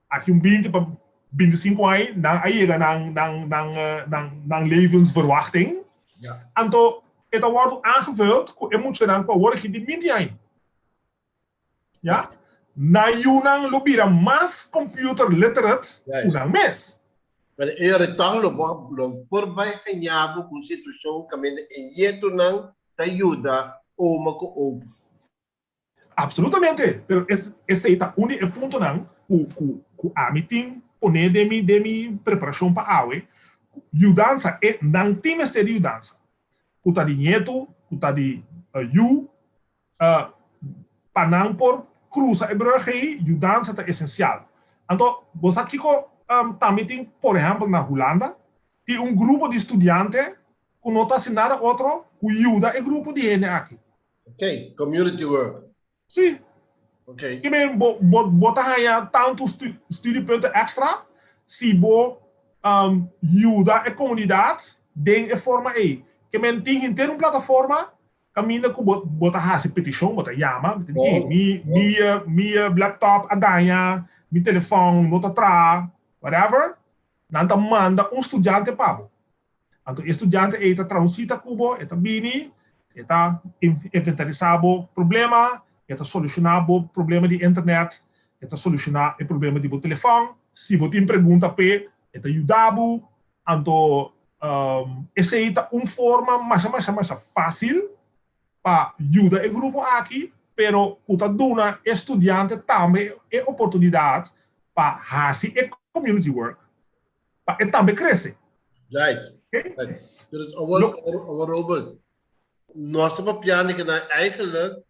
aki un binti pa 25 aña nan a yega nan nan nan nan nan levensverwachting. Anto e ta wòrdu aangevuld ku e muchanan ku awor aki tin 20 aña. Ya. Nan yunan lo bira mas computer literate ku nan mes. Pero e retorno lo bo lo por bai haña bo ku un situashon kaminda e yetonan ta yuda oma ku opa. Absolutamente, pero esei ta un di e puntonan ku ku ku ami tin pone den mi den mi preparashon pa awe, yudansa e nan tin mester di yudansa, ku ta di ñetu, ku ta di yu, Pa nan por cruza e brug ei, yudansa ta esencial. Anto, bo sa kico tambe tin, por ehempel na Hulanda, tin un grupo di studiante cu no ta haci nada otro cu yuda e grupo di hende aki. Ok, community work. Si. Ok. Ke men bo, bo, bo ta haña tantu stu, studiepunten extra si bo yuda e comunidad den e forma ei. Ke men tin henter un plataforma Kaminda ku bo bo ta hasi petishon, bo ta yama, bo ta di, mi mi mi laptop a daña, mi telefòn no ta traha, whatever, nan ta manda un studiante pa bo. Anto e studiante ei ta traha un sita ku bo, e ta bini, e ta inventarisá bo problema, e ta solushoná bo problema di internet, e ta solushoná e problema di bo telefòn, si bo tin pregunta p'e, e ta yuda bo. Anto esei ta un forma masha masha masha fácil pa yuda e grupo aki, pero ku ta duna e studiante tambe e oportunidat pa hasi e community work, pa e tambe krese. Right. Okay? Right. Pero awor, awor Robert, nos ta papiando ku nan eigenlijk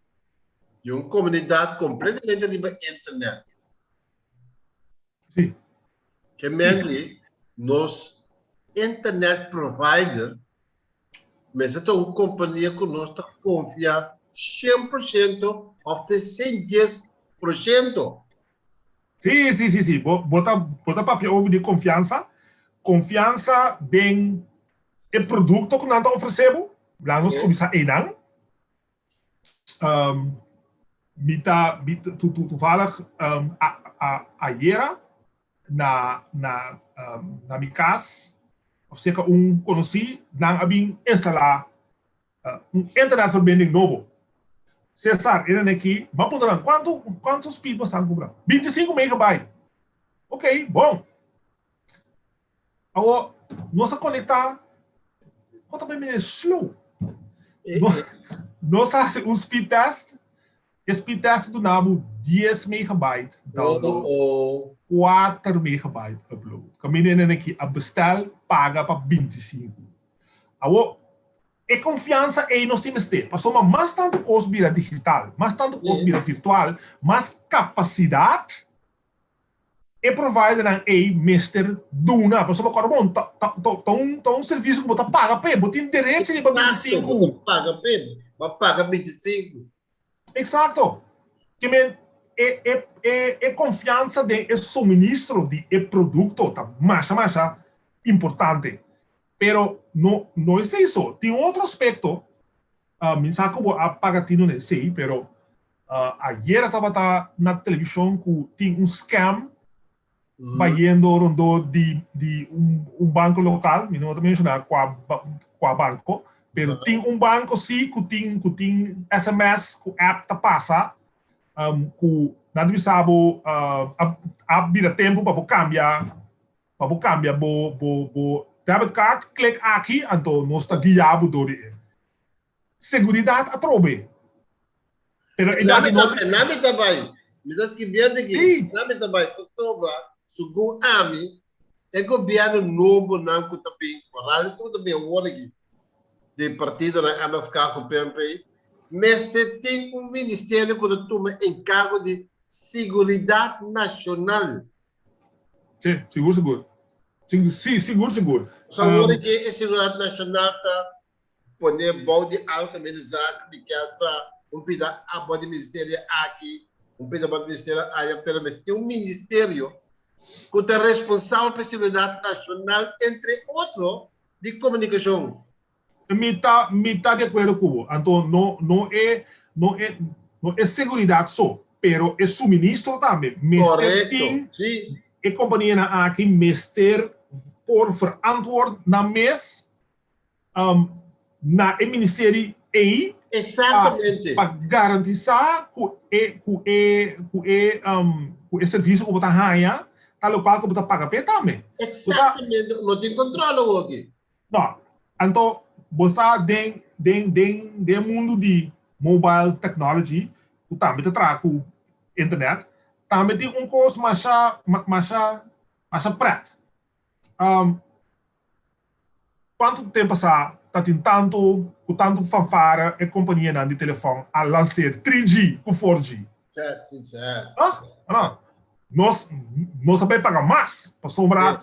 di un komunidat kompletamente riba internet. Sí. Ke men di nos internet provider Mester ta un kompania ku nos ta konfia 100% òf te 110%. Sí, sí, sí, sí. Bo, bo ta, bo ta papia over di konfiansa. Konfiansa den e produkto ku nan ta ofresé bo. Laat nos kuminsá einan. Um, mi ta, mi, tu, tu, toevallig um, a, a, ayera na, na, um, na mi kas, of serka un konosí, nan a bin instalá uh, un internetverbinding nobo. Cesar, e aki, m'a puntra nan, kuantu, kuantu speed bo stan kubra? 25 megabyte. Ok, bon. Awor, nos a konektá, bo ta bai slow. Nos a hasi un speed test, e speed test ta duna bo 10 megabyte download, 4 megabyte upload. Kaminda e nene aki a bestel, paga pa 25. Awor, e konfiansa ei nos tin mester, pasobra mas tantu kos bira digital, mas tantu kos bira virtual, mas kapasidat E providernan ei mester duna, pasobra kòrda bon, ta ta ta un ta un servisio ku bo ta paga p'e, bo tin derecho riba 25. Bo ta paga p'e, bo a paga 25. Eksakto. Ke men e e e e konfiansa den e suministro di e produkto ta masha masha importante. Pero no no esei so, tin un otro aspekto, mi sa ku bo a paga tino na esei, pero Ayera tabata na televishon ku tin un scam bayendo rondó di di un banko lokal, mi no ta menshoná kua kua banko, pero tin un banko si ku tin ku tin sms ku app ta pasa ku nan ta bisa bo a bira tempu pa bo kambia pa bo kambia bo bo bo debit card, klik aki anto nos ta guia bo dor di e. Seguridat atrobe. Pero e dati no. E nami ta bai. Mi ta skibiendo aki. Sí. E nami ta bai. Pasobra, segun ami, e gobièrnu nobonan ku ta bin, foral esnan ku ta bin awor aki, di partidonan MFK ku PNP, mester tin un ministerio ku ta tuma enkargo di siguridat nashonal. Sí, sigur sigur. Sí, sigur sigur. So awor aki e siguridat nashonal ta Pone bou di Algemene Zaak mi kier sa un pida abou di ministerio aki, un pida abou di ministerio aya, pero mester tin un ministerio ku ta responsabel pa e seguridat nashonal, entre otro di komunikashon. Mi ta mi ta di akuerdo ku bo. Anto no no e no e no e seguridat so, pero e suministro tambe. Mester tin e kompanianan aki mester por verantwoord nan mes na e ministerio ei pa garantisá ku e ku e ku e ku e servisio ku bo ta haña ta lokual ku bo ta paga p'e tambe. Eksaktamente, no tin kontrol awor aki. No, anto bo sa den den den den e mundu di mobile technology ku tambe ta traha ku internet, tambe tin un kos masha masha masha prèt. Kuantu tempu pasá ta tin tantu ku tantu fanfara e kompanianan di telefòn a lanser 3G ku 4G? Ah, no. Nos nos a bai paga mas pasobra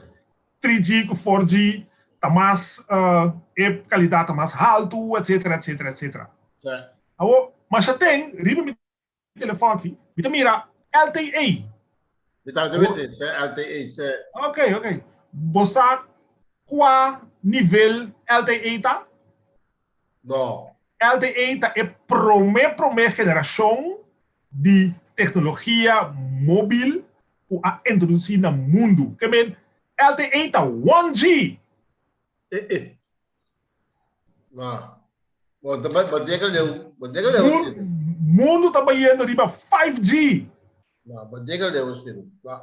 3G ku 4G ta mas e kalidat ta mas haltu etsetera etsetera etsetera. Awor masha ten riba mi telefòn aki, mi ta mira LTE. Mi ta wete, se LTE, se. Ok, ok. Bo sa kua nivel LTE ta? No. LTE ta e promé promé generashon di teknologia mobil ku a introdusí na mundu. Ke men, LTE ta 1G. Eh, eh. Ma, bo ta bo yega leu, bo yega leu Mun, mundu ta bayendo riba 5G. Ma, bo yega leu sin. Ma.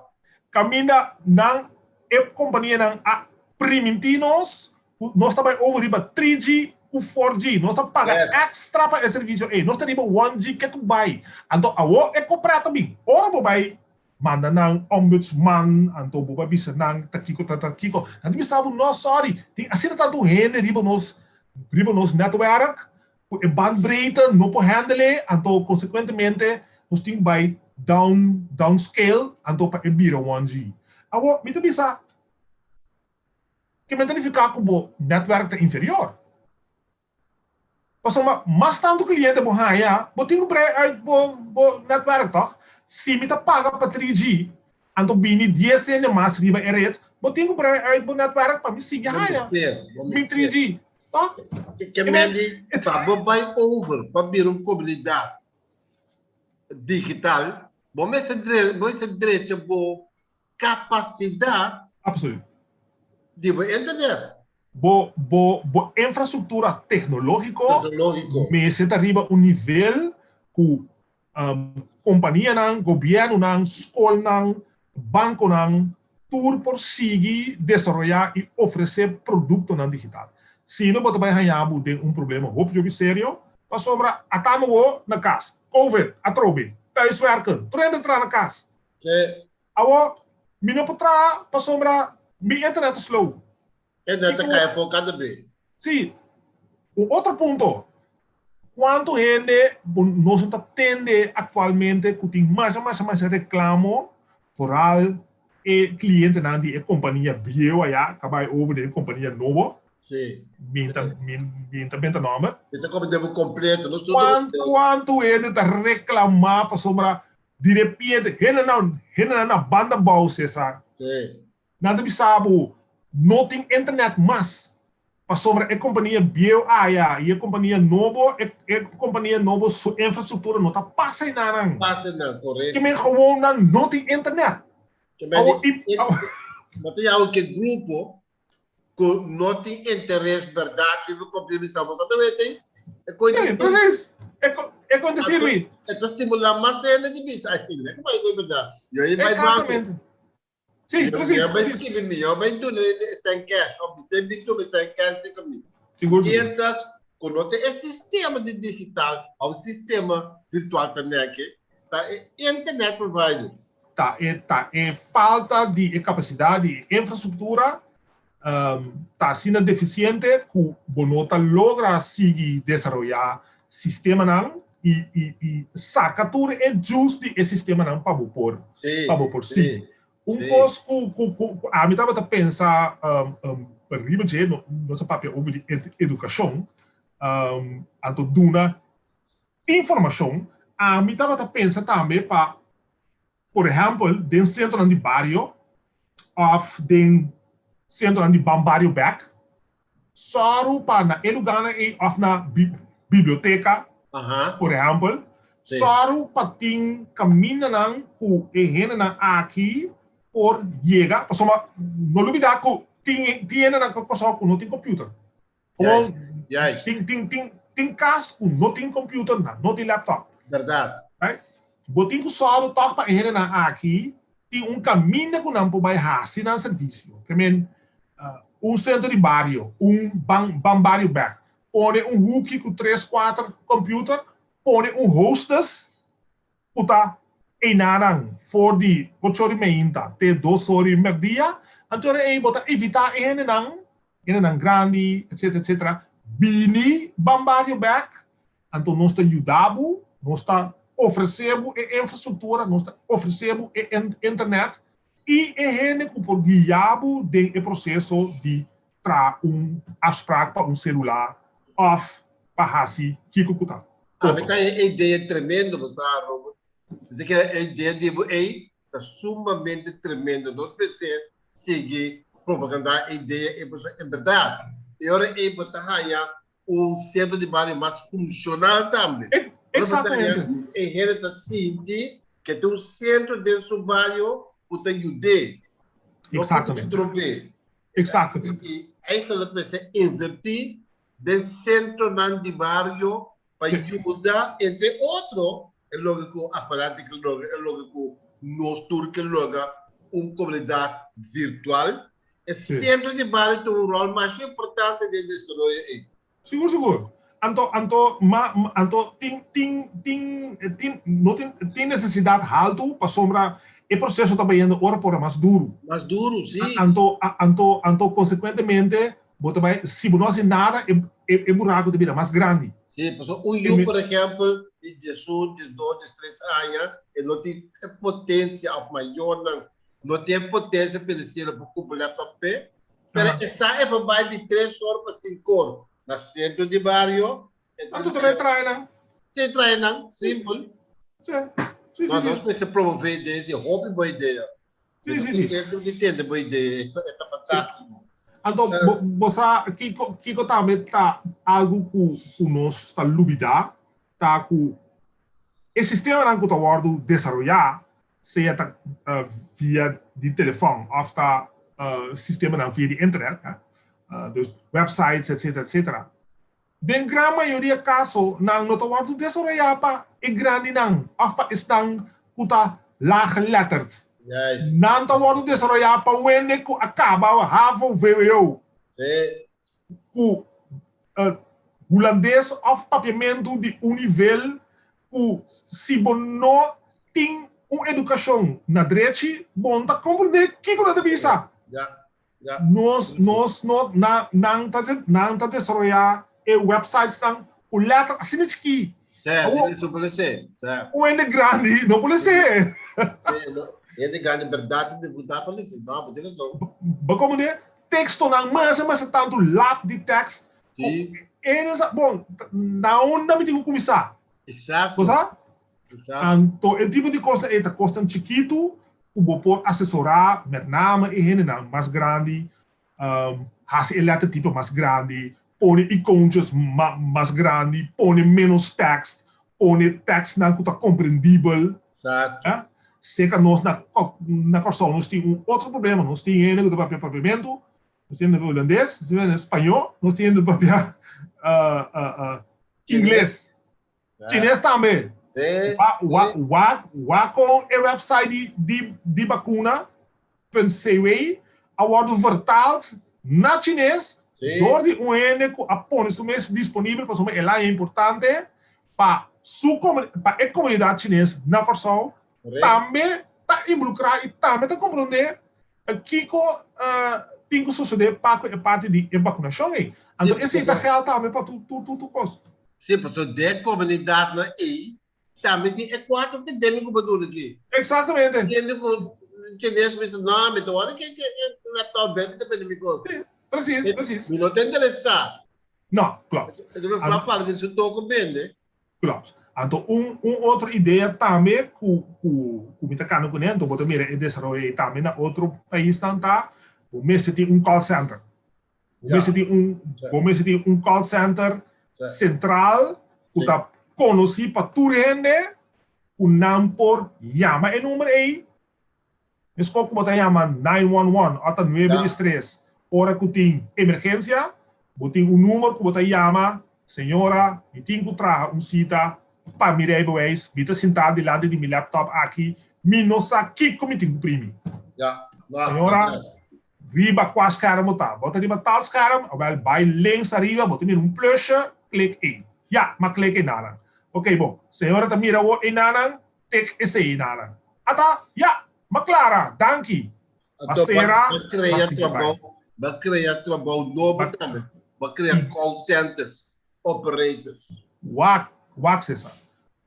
Kaminda nan e kompanianan a primintí nos ku nos ta bai over riba 3G ku 4G. Nos a paga yes. extra pa e servisio ei. Nos ta riba 1G ketu bai. Anto awor e kopra ta bin. Ora bo bai Manda nan ombudsman, anto bo bai bisa nan ta kiko ta ta kiko. Nan ta bisa bo, no sorry, tin asina tantu hende riba nos riba nos netwerk ku e bandbreedte no por handle, anto konsekuentemente nos tin ku bai down downscale anto pa e bira 1G. Awor mi ta bisa ke men ta nifiká ku bo netwerk ta inferior? Pasobra mas tantu kliente bo haña, bo tin ku brei uit bo bo netwerk tòg? Si mi ta paga pa 3G, anto bini dies hende mas riba e ret, bo tin ku brei uit bo netwerk pa mi sigui Bo haña mester, bo mi mester. 3G, tòg? Ke E men men di pa bo bai over pa bira un komunidat digital, bo mester dre bo mester drecha bo kapasidat Absoluut. di bo internet. Bo bo bo infrastruktura teknológiko Teknológiko. mester ta riba un nivel ku kompanianan, gobièrnunan, skolnan, bankonan tur por sigui desaroyá i ofresé produktonan digital. Sino bo ta bai haña bo den un problema hopi hopi serio pasobra ata bo wo na kas, covid atrobe, thuiswerken, tur hende ta traha na kas. Sí. Awor, mi no por traha pasobra mi internet ta slow. Internet ta Kiko? kai afó kada be. Sí. Un otro punto, kuantu hende bo nos no ta tende aktualmente ku tin masha masha masha reklamo, foral e klientenan di e kompania bieu aya ka bai over den e kompania nobo. Sí. Mi ta mi mi ta benta nòmber. Mi ta komprendé bo kompleto. Nos tur Kuantu kuantu hende ta reklamá pasobra Di repente, hendenan, hendenan na banda bou, Cesar. Sí. Nan ta bisa bo, no tin internet mas, pasobra e kompania bieu aya i e kompania nobo, e, e kompania nobo su infrastruktura no ta pasa enanan. Pasa enan, Ke korekto. men gewoon nan no tin internet. Ke men Awor, di, i, e, awor. bo ta yawa ke grupo ku no tin interes bèrdat riba kompli bisa bo sa ta wete e koe Sí, di precies. E ko, e kon te sirbi. E ta stimulá mas hende di bisa ai sí, mira bai koe bèrdat. Yo i bai banko. Exactamente. Sí, Yo precies, yo bai precies. skibi mi, yo bai duna e sèn cash òf bis'é mi duna e sèn cash serka mi. Sigur, sigur. Mientras ku no ta e sistema di digital òf sistema virtual ta nèke, ta e internet provider. Ta e ta e falta di e kapasidat di e infrastruktura ta asina defisiente ku bo no ta logra sigui desaroyá sistemanan i i i saka tur e juice di e sistemanan pa bo por pa bo por sigui. Un kos ku ku ku ami tabata pensa riba dje, nos a papia over di edukashon, anto duna Informashon, Ami tabata pensa tambe pa, por ehèmpel, den sentronan di bario òf den sentronan di Ban Bario Bèk, sòru pa na e lugánan ei òf na biblioteka, por ehèmpel, sòru pa tin kamindanan ku e hendenan aki por yega, pasobra no lubidá ku tin hendenan ku Kòrsou ku no tin kòmpiuter. Juist, juist. Tin, tin, tin, tin kas ku no tin computer, nan no tin laptop. Berdad. Right? Bo tin ku sòru tòg pa e hendenan aki tin un kaminda ku nan por bai hasi nan servisio. Ke men, un sentro di bario, un ban, ban bario bèk, pone un huki ku tres, kuater computer, pone un hostess ku ta einanan for di ocho ora i meinta te dos ora i merdia, anto ora ei bo ta evitá e hendenan, hendenan grandi, etcetera, etcetera, bini ban bario bèk, anto nos ta yuda bo, nos ta ofresé bo e infrastruktura, nos ta ofresé bo e internet i e hende ku por guia bo den e proseso di traha un afspraak pa un celular of pa haci kico cu ta. Ami ta e idea tremendo bo sa Robert. Mi ta kere e idea di bo ei ta sumamente tremendo. Nos mester sigui propaganda e idea ei pasobra en berdad e ora ei bo ta haya un centro di bario mas funcional tambe. Ora bo ta haya e hende ta sinti ke tin un centro den su bario ku ta yud'é. No ku ta strob'é. Exactamente. I eigenlijk mester invertí den sentronan di bario pa yuda entre otro e loke ku Aparati ke logra, e loke ku nos tur ke logra, un komunidat virtual. E sentro di bario tin un ròl masha importante den desaroyo ei. Sigur sigur. Anto anto ma anto tin tin tin tin no tin tin nesesidat haltu pasobra e proseso ta bayendo ora por ora mas duru. Mas duru, si. Anto anto anto konsekuentemente bo ta bai si bo no hasi nada e e buraku ta bira mas grandi. Si, pasobra un yu por ehèmpel di diesun, diesdos, diestres aña e no tin e potensia òf mayornan no tin e potensia finansiero pa kumpra laptop p'e. Pero e sa e por bai di tres or pa sinku or na sentro di bario. Anto ta bai traha nan. Sí, traha nan, simpel. Sí, sí, sí. Nos mester promove idea, si hopi bo idea. Sí, sí, sí. Contento di tende bo idea, e ta fantástico. Anto, bo sa kiko, kiko tambe ta algu ku ku nos ta lubidá, ta ku e sistemanan ku ta wòrdu desaroyá, sea ta via di telefòn òf ta sistemanan via di internet, dus websites etcetera etcetera, Den gran mayoria kaso nan no ta wòrdu desaroyá pa e grandinan òf pa esnan ku ta laaggeletterd. Nan ta wòrdu desaroyá pa wende ku a kaba havo, vwo, ku hulandes òf papiamentu di un nivel ku si bo no tin un edukashon na drechi bo no ta komprendé kiko nan ta bisa. Nos nos no na nan ta nan ta desaroyá e websitesnan ku lèter asina chikí. Sí, Awor, no por lesé. Sí. Un hende grandi no por lesé. Sí, no, hende grandi bèrdat tin difikultat pa lesé. No, bo tin rason. Bo komprendé? Tekstonan masha masha tantu lap di tèkst ku Sí. e no sa, bon, na unda mi tin ku kuminsá? Eksakto. Bo sa? Exacto. Anto e tipo di kosnan ei ta kosnan chikitu ku bo por asesorá met name e hendenan mas grandi, hasi e lettertype mas grandi, pone ikoontjes mas grandi, pone ménos tèkst, pone tèkstnan ku ta komprendibel. Exacto. Seka nos na na Kòrsou nos tin un otro problema, nos tin hende ku ta papia papiamentu, nos tin hende ku ta papia hulandes, nos tin hende spañó, nos tin hende ku ta papia ingles. Chines tambe. Sí, Wa, sí. wa, wa kon e website di, di, di bakuna punt cw a wòrdu vertaald na chines dor di un hende ku a pone su mes disponibel pasobra el a haña importante pa su pa e komunidat chines na Kòrsou tambe ta involukrá i tambe ta komprondé kiko tin ku sosodé pa ku e parti di e bakunashon ei. Anto esei ta gèld tambe pa tur tur tur kos. Sí, pasobra den e komunidatnan ei tambe tin e kuater ku dende ku bo duna aki. Eksaktamente. Dende ku chines bisa, no, mi ta wòrdu ke ke laptop bèl mi ta bende mi kos. Sí, presis, presis. Mi no ta interesá. No, klopt. E ta mefrou parla den su toko bende. Klopt. Anto un un otro idea tambe ku ku ku mi ta kanda kuné, anto bo ta mira e desaroyo ei tambe na otro paisnan ta, bo mester tin un call center. Bo mester tin un bo mester tin un call center sentral ku ta konosí pa tur hende ku nan por yama e number ei. Meskos ku bo ta yama 911 òf ta nuebe dies tres ora ku tin emergensia, bo tin un number ku bo ta yama, Señora, mi tin ku traha un sita pa mi rijbewijs, mi ta sintá dilanti di mi laptop aki, mi no sa kiko mi tin ku primi. Señora, riba kua scherm bo ta? Bo ta riba tal scherm? Awèl, bai links ariba, bo ta mira un plusje, klik ei. Ya, m'a klik einanan. Oké, bon. Señora ta mira awor einanan, Tik esei nanan. Ata, ya, ma clara, danki. Ma Anto sera, ba ma crea sigui bai. trabou, ba crea trabou nobo Ba tambe. Ba crea call centers, operators. Wak, wak Cesar.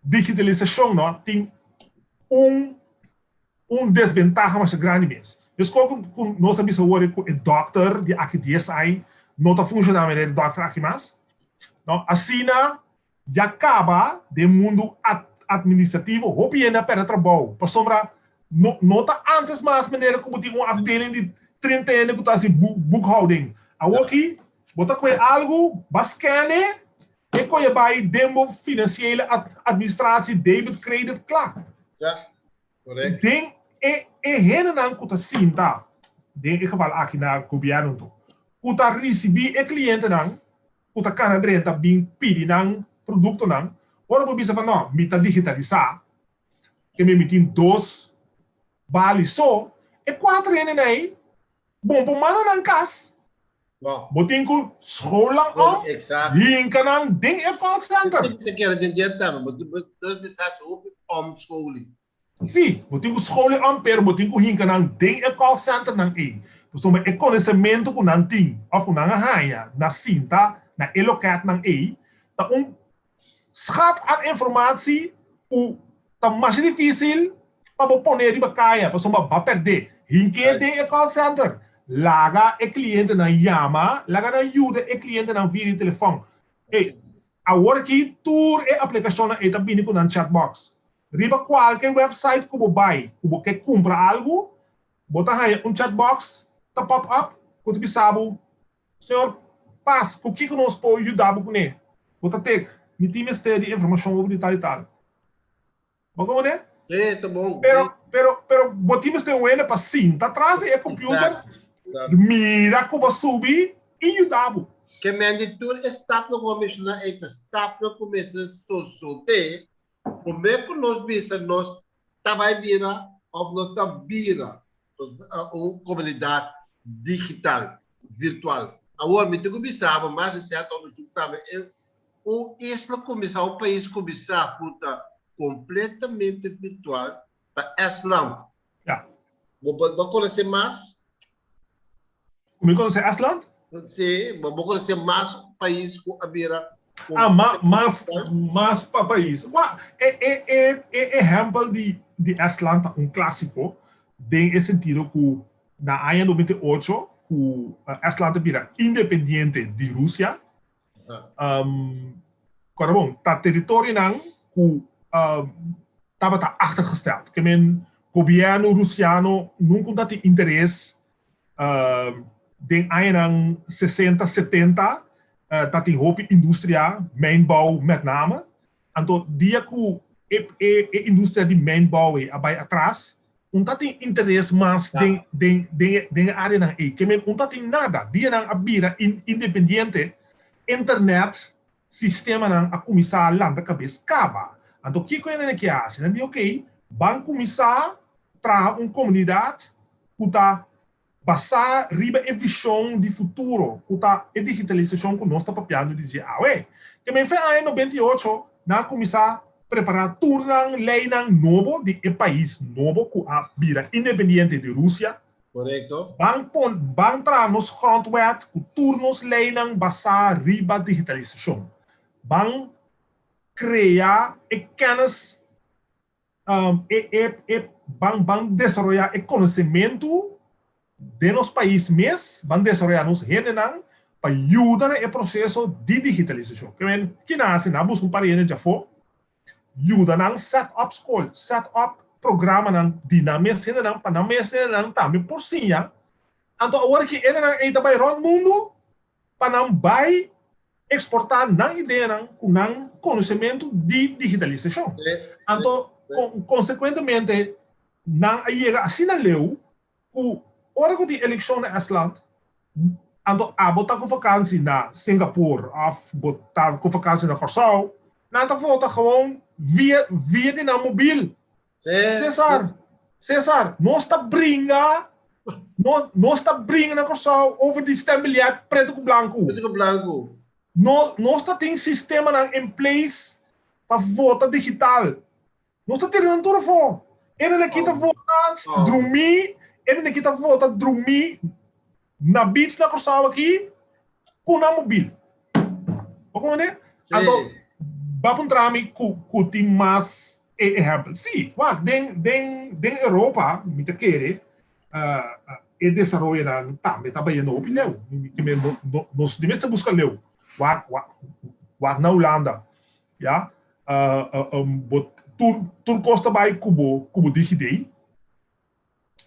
Digitalisacion no tin un un desbentaha masha grandi mes. Meskos ku ku nos a bisa awor ku e dòkter di aki dies aña no ta funshoná manera e dòkter aki mas. No, asina Ya caba den mundu administrativo hopi hende a perde trabou pasobra no no ta antes mas manera cu bo tin un afdeling di 30 hende cu ta haci boekhouding. Awoki bo ta coge algo ba scan-e e coge bay den bo financiële administratie debit credit cla. Ja, correct. Den e e hendenan cu ta sinta den e geval aki na gobierno anto cu ta ricibi e clientenan ku ta kana drenta bin pidi nan produktonan, ora bo bisa pa no, mi ta digitalisá, ke mi mi tin dos bali so, e kuater hendenan ei bon por manda nan kas. Bo tin ku school nan òf hinka nan den e call center. Ta kere den dje tambe, bo tin bisa hasi hopi omscholing. Sí, bo tin ku scholen om, pero bo tin ku hinka nan den e call centernan ei. Pasobra e konosementu ku nan tin òf ku nan a haña na sinta na e lokètnan ei ta un schat aan informatie ku ta masha difísil pa bo pone riba kaya pasobra bo a pèrdé. Hink'é den e call center. Laga e klientenan yama, laga nan yuda e klientenan via di telefòn. Ey. Awor aki tur e aplikashonnan ei ta bini ku nan chatbox. Riba kualke website ku bo bai ku bo ke kumpra algu, bo ta haña un chatbox ta pop up ku ta bisa bo, Señor Pas, ku kiko nos por yuda bo kuné? Bo ta tek, Mi tin mester di informashon over di tal i tal. Bo komprendé? Sí, ta bon. Pero, pero, pero bo tin mester un hende pa sinta tras di e computer, mira ku bo subi i yuda bo. Ke men di tur e stapnan ku bo menshoná ei ta stapnan ku mester sosodé promé ku nos bisa nos ta bai bira òf nos ta bira un komunidat digital, virtual. Awor mi tin ku bisa bo mas di sèt onderzoek tambe e un isla kuminsá, un pais kuminsá ku ta kompletamente virtual ta Estland. Ya. Bo bo konosé mas? Ku mi konosé Estland? Sí, bo bo konosé mas pais ku a bira Ah, ma, mas, mas pa pais. Wa, e, e, e, e ehèmpel di, di Estland ta un klásiko den e sentido ku na aña 98 ku Estland a bira independiente di Rusia, um, kòrda bon, ta teritorionan ku um, tabata achtergesteld. Ke men gobièrnu rusiano nunka ta tin interes Den añanan sesenta, setenta ta tin hopi industria, mijnbouw met name. Anto dia ku e e industria di mijnbouw ei a bai atras, un ta tin interes mas den den den den e areanan ei. Ke men un ta tin nada. Dia nan a bira independiente, internet, sistemanan a kuminsá lanta kabes kaba. Anto kiko hende ke hasi? Nan di okey, ban kuminsá traha un komunidat ku ta basá riba e vishon di futuro, ku ta e digitalisashon ku nos ta papiando di dje awe. Ke men fe aña 98 nan a kuminsá prepará tur nan leinan nobo di e pais nobo ku a bira independiente di Rusia. Korekto. Ban pon, ban traha nos grondwet ku tur nos leinan basá riba digitalisashon. Ban krea e kennis, e, e, e, ban, ban desaroyá e konosementu den nos pais mes, ban desaroyá nos hendenan pa yuda na e proseso di digitalisashon. Ke men, ki nan hasi? Nan a buska un par di hende djafó Yuda nan set up skol, set up programanan di nan mes hendenan pa nan mes hendenan tambe por siña. Anto awor ki hendenan ei ta bai rònt mundu pa nan bai eksportá nan ideanan ku nan konosementu di digitalisashon. Anto konsekuentemente nan a yega asina leu ku ora ku tin elekshon na Estland, anto abo ta ku vakansi na Singapore òf bo ta ku vakansi na Kòrsou, nan ta vota gewoon via via di nan mobil. Cesar, Cesar, nos ta bringa, no, nos ta bringa na Kòrsou over di stembiljet pretu ku blanku. Pretu ku blanku. No, nos ta tin sistemanan in place pa vota digital. Nos ta tira nan tur afó. Ene aki ta vota drumí, ene aki ta vota drumí na beach na Kòrsou aki ku nan mobil. Bo komprendé? Anto, ba puntra mi ku ku tin mas e ehèmpel. Sí, wak, den den den Europa mi ta kere e desaroyonan tambe ta bayendo hopi leu. Nos di mester buska leu. Wak, wak, wak na Hulanda. Ya, bo tur tur kos ta bai ku bo ku bo DigiD.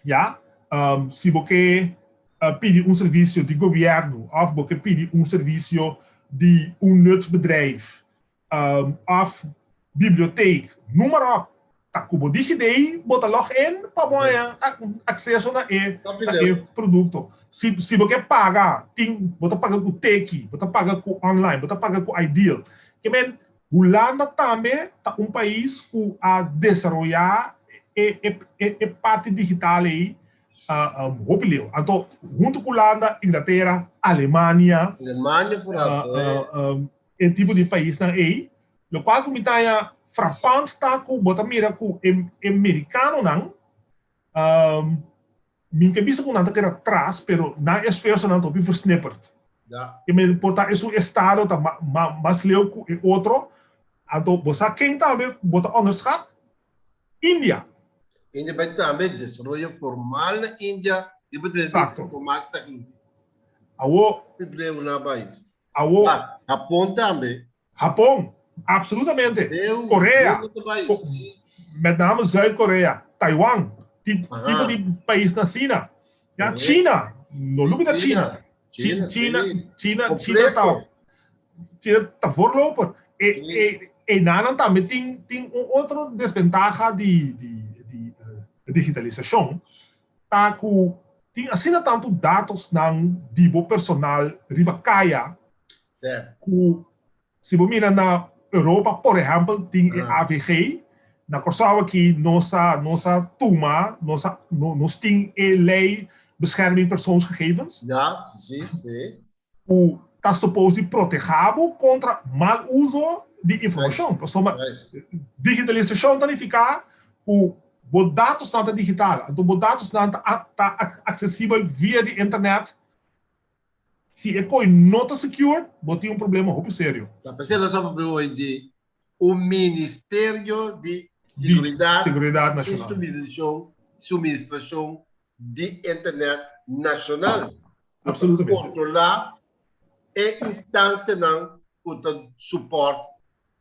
Ya, si bo ke pidi un servisio di gobièrnu òf bo ke pidi un servisio di un nutsbedrijf òf biblioteek, noem maar op, ta ku bo DigiD bo ta log in pa bo haña akseso na e na e produkto. Si si bo ke paga tin bo ta paga ku teki, bo ta paga ku online, bo ta paga ku Ideal. Ke men Hulanda tambe ta un pais ku a desaroyá e e e parti digital ei hopi leu. Anto huntu ku Hulanda, Inglatera, Alemania, Alemania vooral. E tipo di paisnan ei. Lokual ku mi ta haña frapant ta ku bo ta mira ku e e merikanonan, mi ke bisa ku nan ta keda tras, pero nan esfuersonan ta hopi versnipperd. Ja. Ke men por ta esun estado ta mas leu ku e otro. Anto bo sa ken tambe bo ta onderschat? India. India bai tambe desaroyo formal na India riba Exacto. informatie technologie. Awo. Hebreu na bai. Awo. Japon tambe. Hapon, absolutamente. Korea, met name Zuid-Korea, Taiwan, tipo di paisnan asina. Ya, China, no lubida China. China, China, China, China ta, China ta voorloper. E, e, enanan tambe tin, tin un otro desventaha di, di, di digitalisashon, ta ku tin asina tantu datosnan di bo personal riba kaya ku si bo mira na Europa por ehèmpel tin e AVG, na Kòrsou aki nos a nos a tuma nos a nos tin e lei bescherming persoonsgegevens ku ta supos di protehá bo kontra mal uso di informashon. Pasobra digitalisashon ta nifiká ku bo datosnan ta digital, anto bo datosnan ta ta aksesibel via di internet. Si e koi no ta secure, bo tin un problema hopi serio. Ta p'esei nos a papia hoy di un Ministerio di Siguridat i Suministrashon di Internet Nashonal ku ta kontrolá e instansianan ku ta supòrt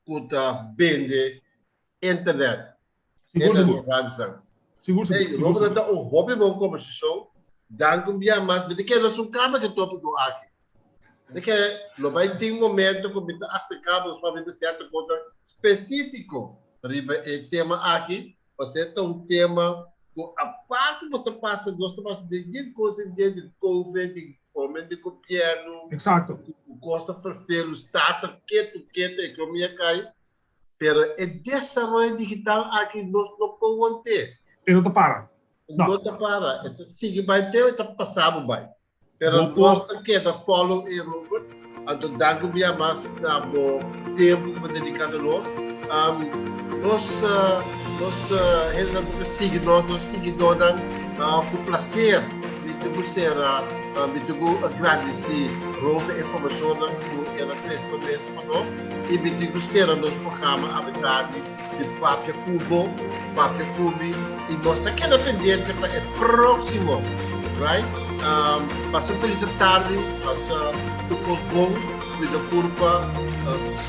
ku ta bende internet. Sigur, sigur. Sigur, sigur. Hey, Robert, ta un hopi bon conversacion. Dank un bia mas. Mi ta kere nos un caba ke topico aki. Mi ta kere lo bai tin momento ku mi ta acerca nos pa riba cierto cosa specifico riba e tema aki. Pasobra ta un tema ku aparte bo ta pasa, nos ta pasa den yen cos den dje di covid, di forma di gobierno. Exacto. Ku cos ta ferfelu, stata ketu ketu, economia kai. Pero e desaroyo digital aki nos no por want'é. E no ta para. E no ta para. E ta sigui bai te e ta pasa bo bai. Pero nos ta keda follow e Robert. Anto danki un bia mas na bo tempu ku bo dediká na nos. Nos nos hendenan ku ta sigui nos, nos siguidónan ku plaser mi ta ku sera mi ta ku gradisí Robert e informashonnan ku el a trese pa mesa pa nos. I mi tin ku sera nos programa awe tardi di Papia ku Bo, Papia ku Mi, i nos ta keda pendiente pa e próksimo, right? Pasa un felis tardi, pasa tur kos bon, kuida kurpa,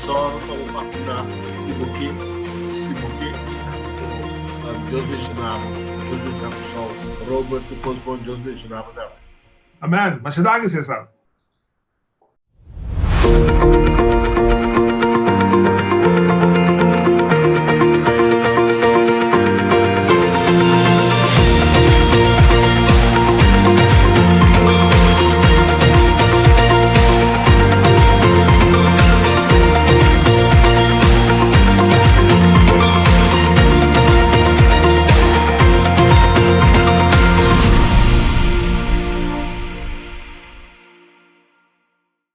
sòru pa bo vakuná si bo ke, si bo ke. Dios benshoná bo, Dios benshoná Kòrsou. Robert, tur kos bon, Dios benshoná bo tambe. Amen. Masha danki, Cesar.